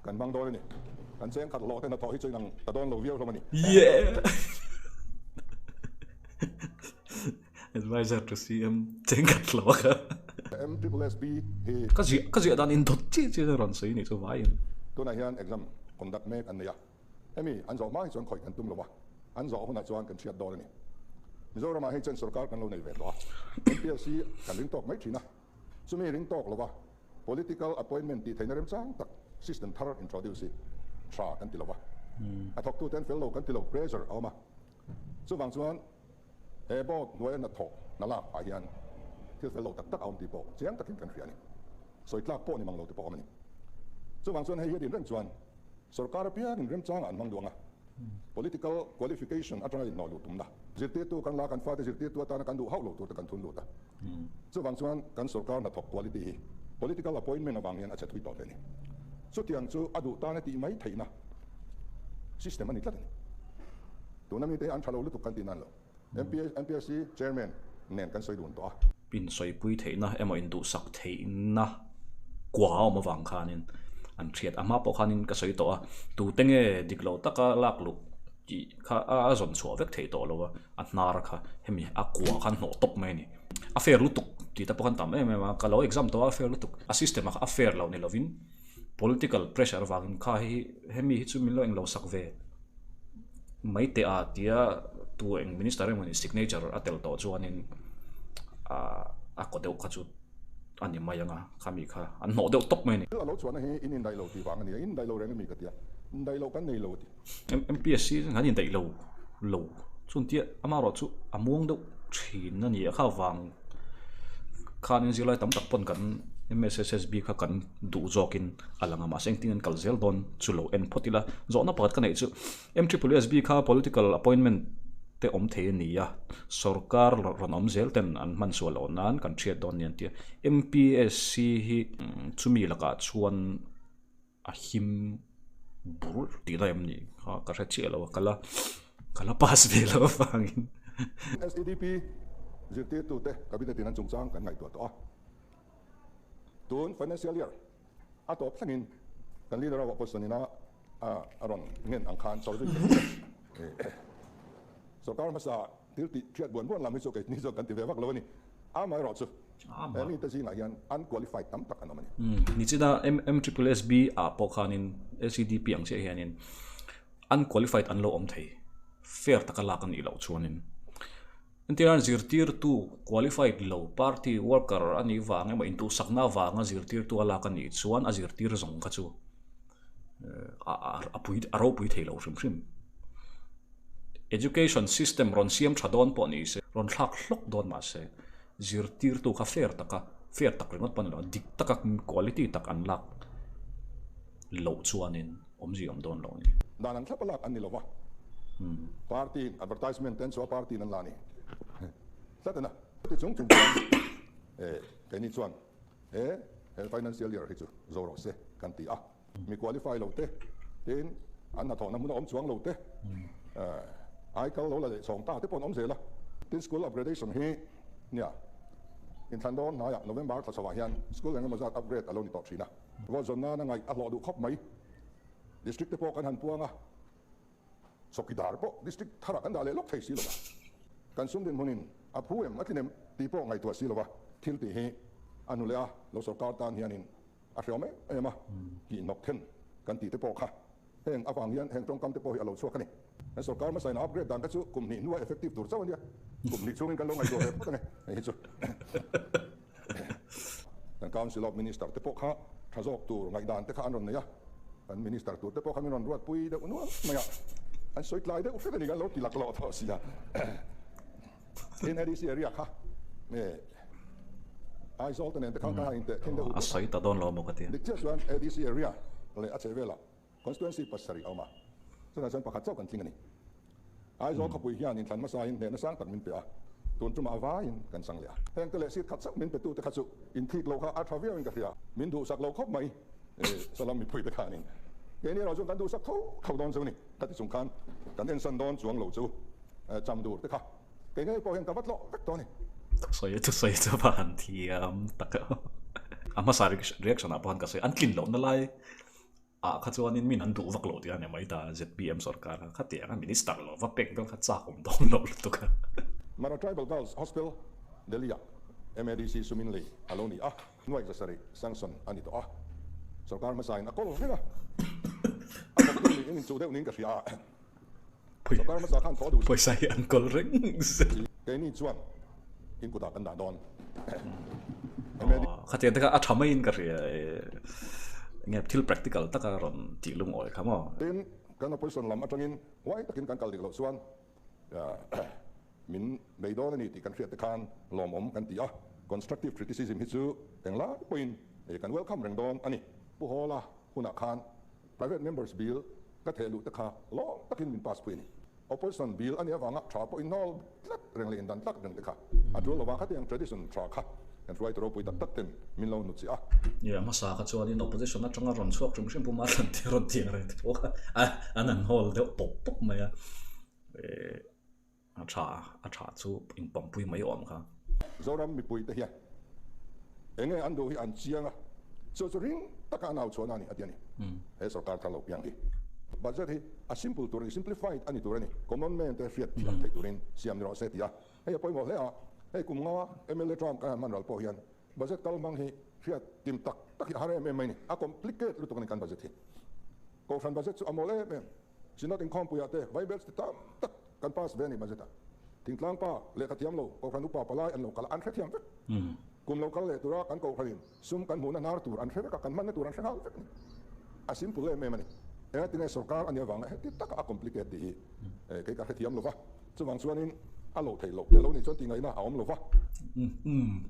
kan hmang dawn a ni. Kan cheng khat hlawh te hnathawh hi chu inang ta dawn lo viau hlawm a ni. Yeah! Advisor to CM cheng khat hlawh a kha. MSSB hi. Ka ziah ka ziah dan in dawt chiah chiah a rawn sawi nih chu vaiin. Tunah hian exam conduct mek an nei a, hemi an zawh hma hi chuan khawih kan tum lo a, an zawh hunah chuan kan hriat dawn a ni. Mizoramah hei chuan sorkar kan lo nei ve tawh a, MPSC kan ring tawk mai thin a, chumi ring tawk lova political appointment tih theihna remchang tak system thar introduce hi tha kan ti lo va, a thawktute an fel lo kan ti lo, pressure a awm a, chuvang chuan He board hnuaia hnathawk hna lak ah hian thil fel lo tak tak a awm tih pawh chiang takin kan hria a ni. Sawi tlak pawh ni mang lo te pawh a awm a ni. Chuvang chuan hei hi a din reng chuan sorkar apiangin remchangah an hmang duang a, political qualification atanga inhnawh luh tumna, zirtirtu kan la kan fate zirtirtu atana kan duh hauh lo tur te kan thun lut a. Chuvang chuan kan sorkar hnathawk quality hi political appointment avang hian a che thui tawh hle a ni. Chutiang chu a duh tana tih mai theihna system a ni tlat a ni. Tuna mite hi an tha lo lutuk kan tih nan lo. MPSC Chairman nen kan sawi dun tawh a. Insawipui theihna emaw induhsak theihna kua a awm avang khanin an hriat. A hma pawh khanin ka sawi tawh a, tute nge dik lo taka lak luh tih kha a zawn chhuah vek theih tawh lo a, a hnar kha hemi a kua khan hnawh tawp mai a ni. A fair lutuk tih te pawh khan tam em em a, ka lo exam tawh a, a fair lutuk. A system ah kha a fair lo ni lovin political pressure avangin kha hei hi hemi hi chu min lo englo sak ve. Mai teh a tia tu eng minister emawni signature a tel tawh chuanin ah a kaw deuh kha chu a ni mai ang a khami kha an hnawh deuh tawp mai a ni. A lo chhuahna hi in indaih lo tih vang a ni a, in indaih lo reng a mi ka ti a, indaih loh kan nei lo a ti. MPSC chuan kan indaih lo lo chuan tia amaherawh chu a muang deuh thin a ni a kha vang khanin zirlai tam tak pawn kan MSSSB kha kan duh zawkin a lang a mahse engtin an kal zel dawn chu lo en phawt ila zawhna pakhat ka neih chu MSSSB kha political appointment te awm thei a ni a sorkar rawn awm zel ten an hman sual loh nan kan hriat dawn nia an ti a MPSC hi chumi lakah chuan. A him bur tih lai em ni kha ka hre chiah lo a, ka la ka la pass ve lo avangin. SEDP zirtirtute Cabinet in an chungchang kan ngaihtuah tawh a, tun financial year a tawp thlengin kan leader of opposition ina a rawn ngen ang khan sawi zui thei Sorkar hmasa thil tih hriat buan buan lam hi chu keini zawk kan ti ve vak lo a ni. Amaherawh chu he mite zingah hian unqualified tam tak an awm a ni. Nichina MSSB ah pawh khanin SEDP ang chiah hianin unqualified an lo awm thei, fair taka lak a nih loh chuanin. Entirnan zirtirtu qualified lo party worker a nih vang emaw intuhsakna avanga zirtirtu a lak a nih chuan a zirtir zawng kha chu a pui a ropui thei lo hrim hrim. Education system rawn siam tha dawn pawh ni se, rawn thlak hlawk dawn mah se, zirtirtu kha fair taka, fair tak ringawt pawh ni lo, dik taka quality tak an lak loh chuanin awmzia awm dawn lo a ni. Dan an thlap a lak an ni lo va, party advertisement te an chhuah a party in an la a ni tlat a na. Chuti chung chung chuan keini chuan he he financial year hi chu zo rawh se kan ti a. Mi qualify lo te, tin an hnathawhna hmun a awm chuang lo te, ai kal lo la leh chhawng ta te pawh an awm zel a. Tin school upgradation hi nia inthlan dawn hnaiah November thla chhoah hian school engemaw zat upgrade a lo ni tawh thin a. Vote zawn nana ngaih a hlawh duh khawp mai. District te pawh kan han puang a, chawkidar pawh district tharah kan dah leh lawk thei si lo va. Kan sum dinhmunin a phu em a tlin em tih pawh ngaihtuah si lo va, thil tih hi a nu leh a lo sorkar tan hianin A hreawm em em a, tih hnawk then kan tih te pawh kha heng avang hian heng tawngkam te pawh hi a lo chhuak a ni. Kan sorkar hmasa in a upgrade dan kha chu kum hnih hnua effective tur chauh a nia, kum hnih chhungin kan lo ngaihtuah ve phawt a ni hei hi chu. Kan Council of Minister te pawh kha tha zawk tur ngaihdan te kha an rawn nei a, kan Minister tur te pawh kha min rawn ruatpui deuh nual mai a, an sawi tlai deuh hret a ni kan lo ti laklawh tawh sia. Tin ADC area kha nge Aizawl te nen te khan ka han inteh khin deuh A sawi ta dawn lo maw ka ti. Dik chiah chuan ADC area leh a chhe velah constituency pasarih a awm a, chutah chuan pakhat chauh kan tling a ni. Aizawl khawpui hian inthlan hmasain hnehna sang tak min pe a, tun tumah a vaiin kan chang leh a. Heng te leh seat khat chauh min petu te kha chu inthik lo kha a tha viauin ka hria, min duhsak lo khawp mai salam mipui te khanin keini erawh chuan kan duhsak tho tho dawn chu ni ka ti chung khan kan ensan dawn chuang lo chu. Cham dur te kha kei ngei pawh hian ka va tlawh vek tawh a ni. Thusawi thusawi chu va han thiam tak a. A hmasa reaction ah pawh khan ka sawi an tlin lohna lai ah kha chuanin min an duh vak loh tih a ni mai ta ZPM sorkar kha khatiang a minister lo va pek dawn kha chak awm dawn loh lutuk a. Mara Tribal Girls Hostel Delhi ah MADC Sumin lei a lo ni a, nuaih zasarih sanction a ni tawh a, sorkar hmasa in a kawl reng a, a thawktu niin inchuh deuh niin ka hria a. Sorkar hmasa khan thaw duh Pawisa hi an kawl reng zel. Keini chuan in kutah kan dah dawn. Aw, khatiang te kha a tha maiin ka hria e. Enge thil practical taka rawn tih lungawi kha maw? Tin, kan opposition lam atangin huai takin kan kal dik loh chuan min bei dawn a ni tih kan hriat te khan lawmawm kan ti a. Constructive criticism hi chu englai pawhin kan welcome reng dawn a ni. Pu Hawla hunah khan Private Members Bill ka theh luh te kha lawm takin min pass pui a ni. Opposition Bill a nih avanga tha pawh inhawl tlat reng leh indan tlak reng te kha a tul lova khatiang tradition tha kha kan hruai ropui tak tak ten min lo hnutchih a. Nia, hmasa kha chuanin opposition atanga rawn chhuak hrim hrim puma thlan te rawn tiang reng te pawh kha an han hawl deuh pawp pawp mai a. A tha a tha chu inpawmpui mai awm kha. Zoram mipui te hian enge an duh hi an chiang a, chu chu ring taka an au chhuahna a ni a ti a ni. He sorkar thar lo piang hi. Budget hi a simple tur a ni, simplified a ni tur a ni. Common man te hriat thiam theih turin siam ni rawh se ti a. Hei a pawimawh hle a, hei kum nga mla term kan han hman ral pawh hian budget kal hmang hi hriat tim tak tak hi a har em em mai a ni. A complicate lutuk a ni kan budget hi. Kohhran budget chu a mawl em em. Synod inkhawmpuiah te Bibles ti tam tak kan pass ve a ni budget ah. Thingtlang pa lehkha thiam lo Kohhran upa palai an lo kal a, an hrethiam vek. Kum lo kal leh tura kan Kohhranin sum kan hmuhna hnar tur an hre vek a, kan hmanna tur an hre nghal vek a ni. A simple em em a ni. Engatinge sorkar a nih avanga heti taka a complicate tih hi kei ka hrethiam lo va. Chuvang chuanin a loh theih loh te lo nih chuan tih ngaihna a awm lo va.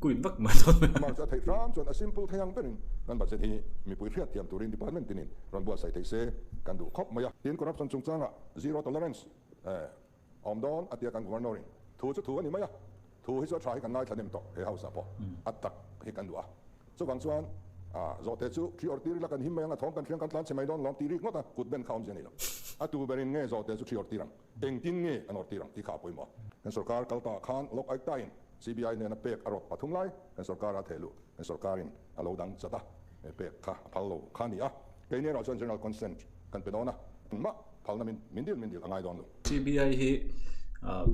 Kuit vak mai dawn mai. Amah chu a theih hram chuan a simple thei ang berin kan budget hi mipui hriat thiam turin department tinin rawn buatsaih thei se kan duh khawp mai a. Tin, corruption chungchangah zero tolerance a awm dawn a tia kan Governor in thu chu thu a ni mai a, thu hi chu a tha hi kan ngaithla nem tawh he house ah pawh a tak hi kan duh a. Chuvang chuan. A, zawhte chu thi awrh tir ila kan him mai ang, a thawm kan hriang kan tlan chhe mai dawn lawm tih rik ngawt a, kut ben kha awmzia nei lo. A tu berin nge zawhte chu thi awrh tir ang, engtin nge an awrh tir ang tih kha a pawimawh. Kan sorkar kal ta khan Lok Aykta-in CBI hnena pek a rawt pathum lai kan sorkara theh luh kan sorkarin a lo dang chat a, pek kha a phal lo kha a ni a. Keini erawh chuan General Consent kan pe dawn a, engmah phalna min min dil min dil a ngai dawn lo. CBI hi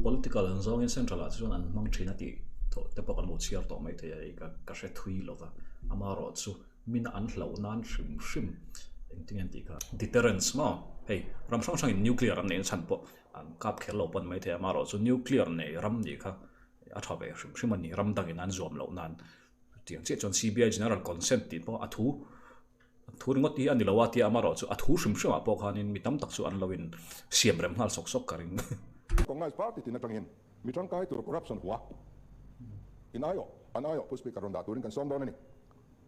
political an zawngin central ah chuan an hmang thin a tih tawh te pawh kan lo chhiar tawh mai thei a, hei ka hre thui lo va, amaherawh chu mina an hlauh nan hrim hrim engtin an tih kha deterrence maw hei ram hrang hrangin nuclear an neih na chhan pawh an kap kher lo pawn mai thei a, amaherawh chu nuclear nei ram nih kha a tha ve hrim hrim a ni, ram dangin an zuam loh nan tiang chiah chuan CBI general consent tih pawh a thu Thu ringawt hi a ni lo a tia amaherawh chu a thu hrim hrimah pawh khanin mi tam tak chu an lo in siam rem nghal sawk sawk ka ring. Congress party tin atangin mi tangkai tur corruption hua in aiawh an aiawh Pu Speaker rawn dah turin kan sawm dawn a ni.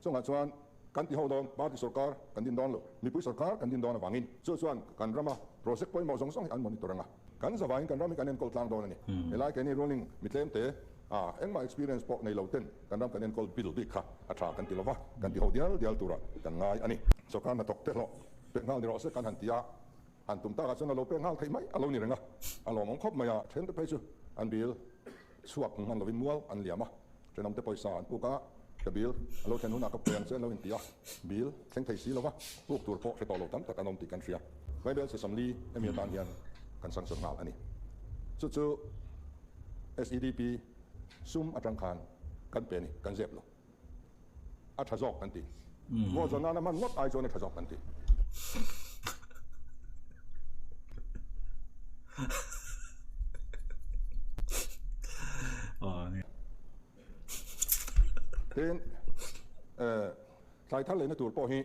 Chungah chuan kan ti ho dawn party sorkar kan din dawn lo, mipui sorkar kan din dawn avangin chu chuan kan rama project pawimawh zawng zawng hi an monitor ang a, kan zavaiin kan ram hi kan enkawl tlang dawn a ni. Helai keini ruling mi tlemte A, engmah experience pawh nei lo ten kan ram kan enkawl bil bik kha a tha kan ti lo va, kan ti ho dial dial tura kan ngai a ni. Sorkar hnathawk te hlawh pek nghal ni rawh se kan han ti a, han tum takah chuan a lo pek nghal theih mai a lo ni reng a, a lawmawm khawp mai a, then te phei chu an bil chhuak hmu hman lovin mual an liam a, thenawm te pawisa an puk a, ka bil a lo thlen hunah ka pe ang che an lo inti a, bil thleng thei si lo va, puk tur pawh hre tawh lo tam tak an awm tih kan hria. Bible Sesam-li hemi atan hian kan sanction nghal a ni. Chu chu. SEDP sum atang khan kan pe a ni, kan zep lo. A tha zawk kan ti. Vote zawn nana hman ngawt ai chuan a tha zawk kan ti. Tin, thlai thar leina tur pawh hi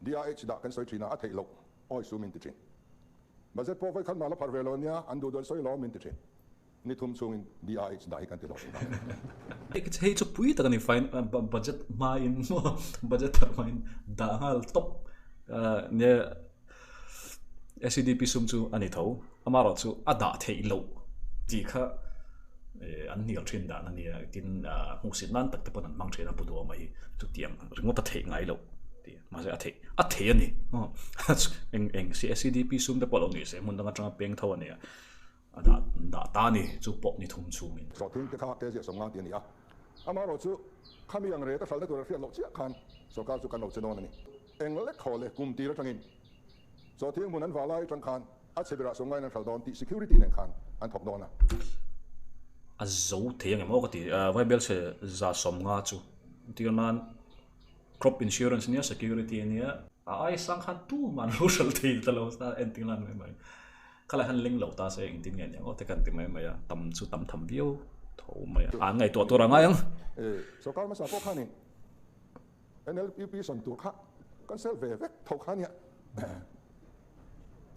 DIH dah kan sawi thin a, a theih loh awi sum in ti thin. Budget pawh vawikhat mah la phar ve lo ania, an duh duan sawi lo min ti thin. Ni thum chungin DIH dah hi kan ti hlawh thin a. Hei chu pui tak a ni fine budget hmain budget thar hmain dah nghal tawp nia SEDP sum chu a ni tho amaherawh chu a dah theih loh tih kha an hnial thin dan a nia tin hmuhsit nan tak te pawn an hmang thin a pu duhawm a hi chutiang ringawt a theih ngai loh tih mahse a theih a thei a ni eng eng SEDP sum te pawh lo ni se hmun dang atanga peng tho a nia. A dah dah ta a ni, chu pawh ni thum chhungin. Sawhthing te kha ke ziah sawm ngang tih a ni a, amaherawh chu khami ang reta hralhna tur a hriat loh chiah khan sorkar chu kan lo che dawn a ni. Eng lek haw leh kum tir atangin sawhthing hmun an vah lai atang khan a chhe berah sawm ngaiin an hralh dawn tih security nen khan an thawk dawn a. A zo thei ang em aw ka ti, Vaibelchhe 150 chu tir nan crop insurance ania security ania a ai sang khan tumah an lo hralh thei ta lo entir nan mai mai. Khalai han leng lo ta se engtin nge aniang aw te kan ti mai mai a, tam chu tam tham viau tho mai a, an ngaihtuah tur a ngai ang. E, sorkar hmasa pawh khanin NLUP sawn tur kha kan sel ve vek tho kha nia.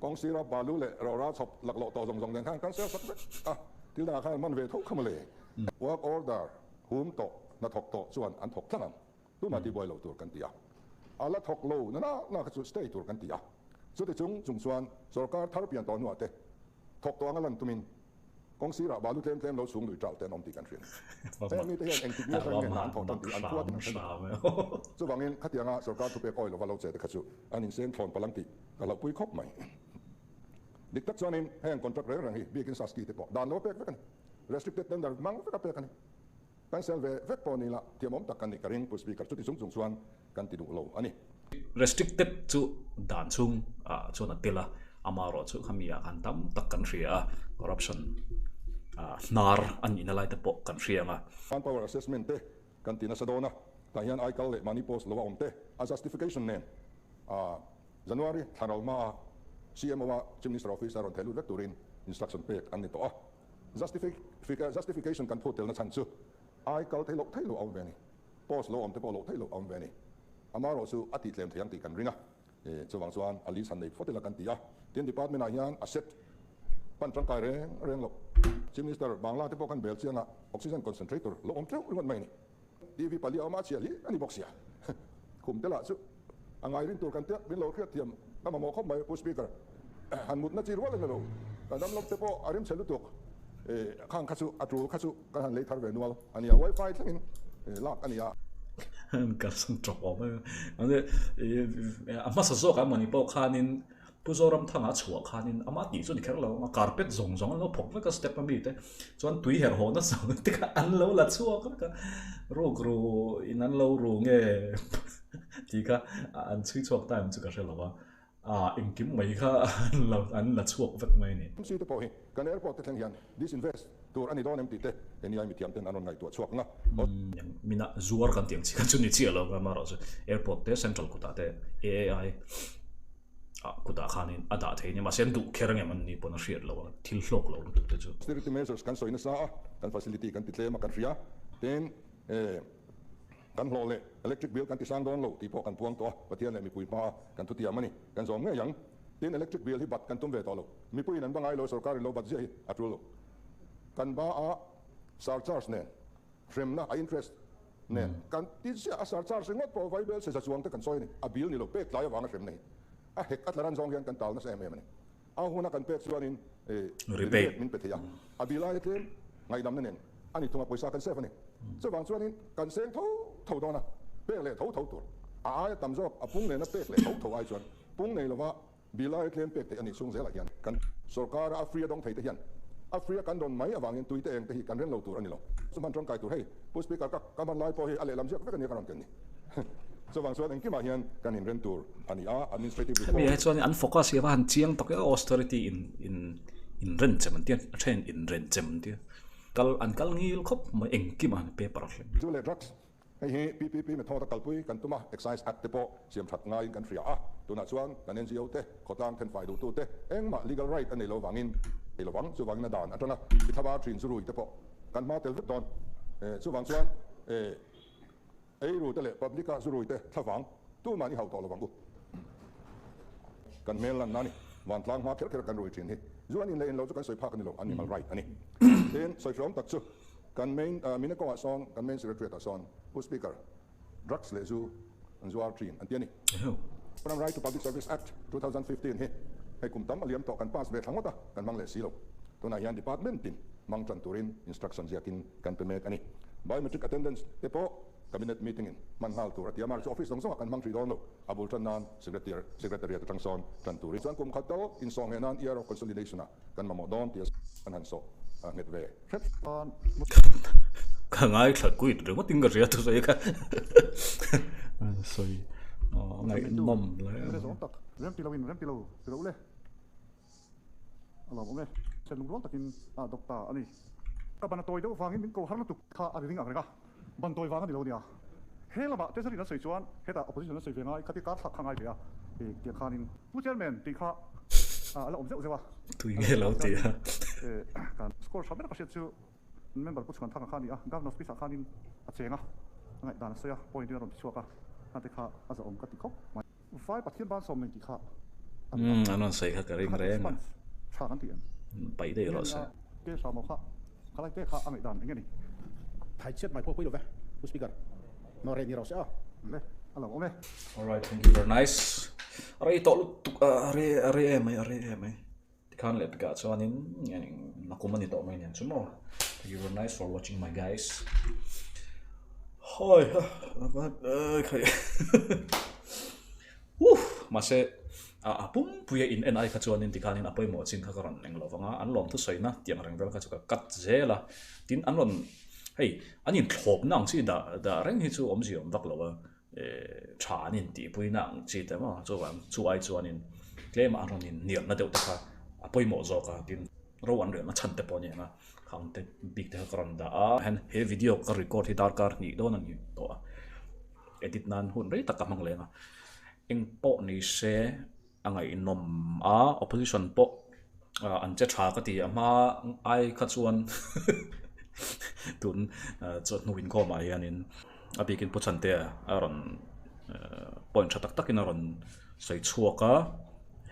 Kawng sira balu leh rawra chhawp laklawh tawh zawng zawng nen khan kan sel sak vek a, thil dangah khan an man ve tho kha mawle. Work order hum tawh, hnathawk tawh chuan an thawk tlang ang. Tumah tihbuai loh tur kan ti a, a la thawk lo na na kha chu stay tur kan ti a. Chuti chung chung chuan sorkar thar pian tawh hnuah te thawk tawh anga lan tumin kawng sirah balu tlem tlem lo chhung lui ṭauh te an awm tih kan hria. Heng mite hian engtik nge atang nge hna an thawh dawn tih an khua tin an hre lo. Chuvangin khatianga sorkar thupek awi lova lo che te kha chu an inseng thlawn palang tih ka hlauhpui khawp mai. Dik tak chuanin heng contract reng reng hi biakin Saski te pawh dan lo a pek vek a ni. Restricted tender hmang vek a pek a ni. Kan sel ve vek pawh ni la, thiamawm tak kan nih ka ring, Pu Speaker, chuti chung chung chuan kan ti duh lo a ni. Restricted chu dan chhung ah chuan a tel a, amaherawh chu khami ah khan tam tak kan hria a, corruption ah hnar a nihna lai te pawh kan hria ang a. Manpower assessment te kan ti nasa dawn a, tah hian aikal leh money post lo a awm te, a justification nen ah January thla ral hma a CMO a Chief Minister Office a rawn thehlut vek turin instruction pek an ni tawh a. Justification kan phut telna chhan chu ai kal thei loh theih loh a awm ve a ni. Post lo awm te pawh loh theih loh a awm ve a ni. Amaherawh chu a tih tlem thei ang tih kan ring a. Chuvang chuan a list han nei phawt ila kan ti a. Tin department ah hian asset pan tangkai reng reng loh. Chief Minister Bangla te pawh kan bel chiang a, oxygen concentrator lo awm teuh ringawt mai a ni. TV pali a awm a, chhia hlir a ni bawk sia. Khum te lah chu a ngai rin tur kan tia, min lo hriat thiam ka mamawh khawp mai Pu Speaker. Han mutna chi rual a ni lo, ka dam lawk te pawh a rimchhe lutuk. Khang kha chu a tul kha chu kan han lei thar ve nual a nia, wifi thlengin lak a nia. An kalsan tawp awm em em a hmasa zawk ah mawni pawh khanin Pu Zoramthanga chhuah khanin ama tih chu ni kher lo ang a carpet zawng zawng an lo phawk vek a step a mi te chuan tui herh haw nasa te kha an lo la chhuak vek a ruk ru in an lo ru nge tih kha an chhui chhuak ta em chu ka hre lo a. Ah, engkim mai kha an la an la chhuak vek mai a ni. MC te pawh hi kan airport te thleng hian disinvest tur a ni dawn em tih te NEI mithiam ten an rawn ngaihtuah chhuak ang a. Mina zuar kan tih ang chi kha chu ni chiah lo ang amaherawh chu airport te central kutah te AAI ah kutah khanin a dah thei a ni mahse an duh kher angem an ni pawn a hriat loh a thil hlawk lo lutuk te chu. Austerity measures kan sawi nasa a, kan facility kan ti tlem a kan hria tin eh. Kan hlawh leh electric bill kan tisang dawn lo tih pawh kan puang tawh a, Pathian leh mipui hmaa kan thutiam a ni. Kan zawm ngei ang. Tin, electric bill hi bat kan tum ve tawh lo. Mipuiin an ba ngai lo, sorkarin lo bat ziah hi a tul lo. Kan ba a surcharge nen, hremna a interest nen kan ti ziah a, surcharge ringawt pawh vaibel seza chuang te kan sawi a ni. A bill ni lo, pek tlai avanga hremna hi a hek a tlaran zawng hian kan tal nasa em em a ni. A huna kan pek chuanin rebate min pe thei a, a bil aia tlem ngaihdamna nen a ni thung a, pawisa kan save a ni. Chuvang chuanin kan seng tho tho dawn a, pek leh tho tho tur. A aia tam zawk a pung nena pek leh tho tho ai chuan pung nei lova bil aia tlem pek theih a nih chhung zelah hian kan sorkara a free a dawng thei te hian a free a kan dawn mai avangin tui te eng te hi kan ren lo tur a ni lo. Chu hman tangkai tur hei Pu Speaker ka ka hman lai pawh hi a lehlam ziak vek a nia ka rawn ken ni. Chuvang chuan engkimah hian kan inren tur a ni a, administrative reform. Hemi ah hi chuan an focus hi a va han chiang tak e, austerity in in inrenchem an tia, a then inrenchem an tia, kal an kal ngil khawp mai engkimah an paper a thleng. Zu leh drugs, hei hi PPP method a kalpui kan tum a, Excise Act te pawh siam that ngaiin kan hria a, tunah chuan kan NGO te, khawtlang thenfai duhtu te engmah legal right a nei lo vangin ei lovang, chuvangin a dan atanga i thlava thin zu rui te pawh kan hma tel vek dawn, chuvang chuan. Eiru te leh public a zurui te thlavang tuman i hauh tawh lovang u. Kan hmel lanna a ni. Vantlang hma kher kher kan rui thin hi. Zu an in leh in lo chu kan sawi phak a ni lo, animal right a ni. Tin, sawi hreawm tak chu kan main Mineko ah sawn kan main secretariat ah sawn Pu Speaker drugs leh zu an zuar thin an ti a ni. Ram Right to Public Service Act 2015 hi hei kum tam a liam tawh kan pass ve thla ngawt a, kan hmang leh si lo. Tunah hian department tin hmang tan turin instruction ziakin kan pe mek a ni. Biometric attendance te pawh Cabinet meeting in hman nghal tur a ti a, mahse office zawng zawngah kan hmang hrih dawn lo. A bul tan nan Secretary Secretariat atang sawn tan turin chuan kum khat tal insawh ngheh nan Year of Consolidation ah kan mamawh dawn tih an han sawh nghet ve hret. Ka ngaithla kuit ringawt in ka hria thusawi kha sawi ngaihnawm hle mai. Rem ti lo in rem ti lo ti lo le. A lawm awm e. Sen lung rual takin a dawk ta a ni. Ka ban a tawi deuh vangin min ko har lutuk kha a ri ring ang reng a, ban tawi vang a ni lo nia. He lamah Treasury an sawi chuan hetah Opposition an sawi ve ngai kha ti kar thlak kha ngai ve a, tiang khanin Pu Chairman tih kha a la awm zeuh zeuh a. Tui nge lo ti a. Kan score tha ber ka hriat chu member Pu Chhuanthanga kha a ni a, Governor speech ah khanin a cheng a, a ngaihdan a sawi a, point in a rawn ti chhuak a, khate kha a zahawm ka ti khawp mai. Vai Pathian ban sawm nei tih kha an Umm an rawn sawi kha ka ring reng a. Tha kan ti em? Paih daih rawh se. Ke hra maw kha khalai te kha a ngaihdan eng nge ni? Thai chhiat mai pawh pui lo ve Pu Speaker. Nawr reh ni rawh se aw. Le a lo awm e. Alright thank you very nice. A rei tawh lutuk a a rei a rei em mai a rei em mai. Tikhan leh pikah chuanin nakum a ni tawh mai nen chu maw. Thank you very nice for watching my guys. Hoi ha khai. Woo mahse a a pumpuia in en ai kha chuanin tikhanin a pawimawh chin kha ka rawn eng lo vang a an lawm thusawi na tiang reng vel kha chu ka cut zel a tin an rawn hei an inthlawp na ang chi dah dah reng hi chu awmzia awm vak lo a tha an intihpui na ang chi te maw chuvang chu ai chuanin tlem an rawn inhnialna deuh te kha a pawimawh zawk a tin ro an riahna chhan te pawh a ni ang a khang te bik te kha ka rawn dah a hen he video ka record hi darkar hnih dawn a ni tawh a edit nan hun rei tak ka hmang leng a eng pawh ni se a ngaihnawm a opposition pawh an che tha ka ti a hma ai kha chuan tun chawhnu inkhawm ah hianin a bikin Pu Chhantea a rawn point tha tak takin a rawn sawi chhuak a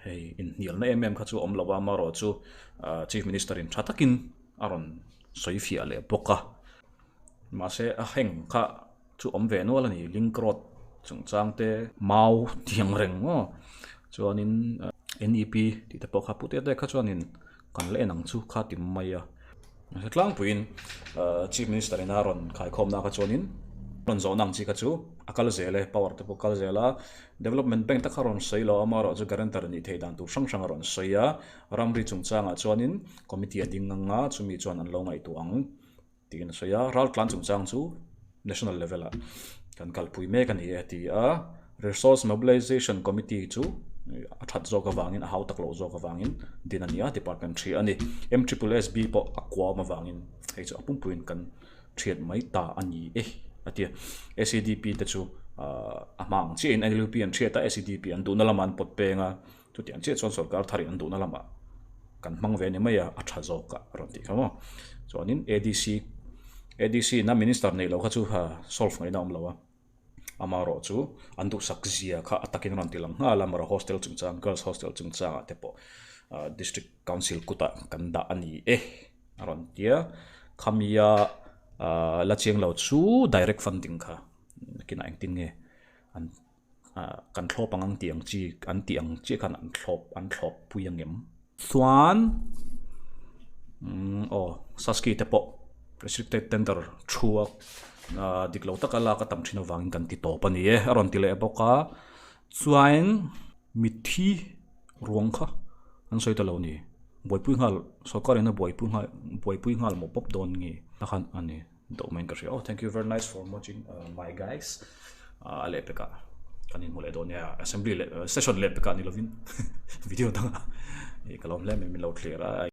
hei inhnialna em em kha chu a awm lo a amaherawhchu chief minister in tha takin a rawn sawi fiah leh bawk a mahse a heng kha chu awm ve nual a ni link road chungchang te mau tiang reng maw chuanin N E P tih te pawh kha pute te kha chuanin kan la en ang chu kha ti mai a tlangpuiin ahh chief minister in a rawn khaikhawm na kha chuanin. Rawn zawhna ang chi kha chu a kal zel e, power te pawh kal zel a, Development Bank te kha rawn sawi lo a, amaherawhchu guarantor nih theih dan tur hrang hrang a rawn sawi a, ramri chungchangah chuanin committee a ding ang a, chumi chuan an lo ngaihtuah ang tiin a sawi a, raltlan chungchang chu national level ah kan kalpui mek a ni e a ti a, Resource Mobilization Committee chu a that zawk avangin a hau tak loh zawk avangin din a ni a, department ṭhi a ni. MSSB pawh a kuam avangin hei chu a pumpuiin kan ṭhiat mai ta a ni e a ti a. SEDP te chu a hma ang chiahin NLUP an ṭhiat a, SEDP an duhna lamah an pawt peng a, chutiang chiah chuan sorkar tharin an duhna lamah kan hmang ve a ni mai a, a ṭha zawk a rawn tih kha maw. Chuanin ADC ADC ina minister neih loh kha chu solve ngaihna a awm lo a. Amaherawh chu an duhsak zia kha a takin a rawn ti lang nghal a, Mara Hostel chungchang, Girls Hostel chungchangah te pawh District Council kutah kan dah a ni e a rawn ti a. Khamia la chiang lo chu direct funding kha nakinah engtin nge an kan thlawp ang ang tih ang chi an tih ang chiah khan an thlawp an thlawp pui ang em? Chuan aw Sasky te pawh restricted tender thu a dik lo taka lak a tam thin avangin kan ti tawp a ni e a rawn ti leh bawk a chuan mitthi ruang kha an sawi ta lo a ni buaipui nghal sorkar in a buaipui nghal buaipui nghal mawp mawp dawn nge a khan a ni. Doh mai in ka hria aw thank you very nice for watching my guys a leh pekah kan inhmu leh dawn nia assembly leh session leh pekah ni lovin video dangah ka lawm hle mai min lo thlir a.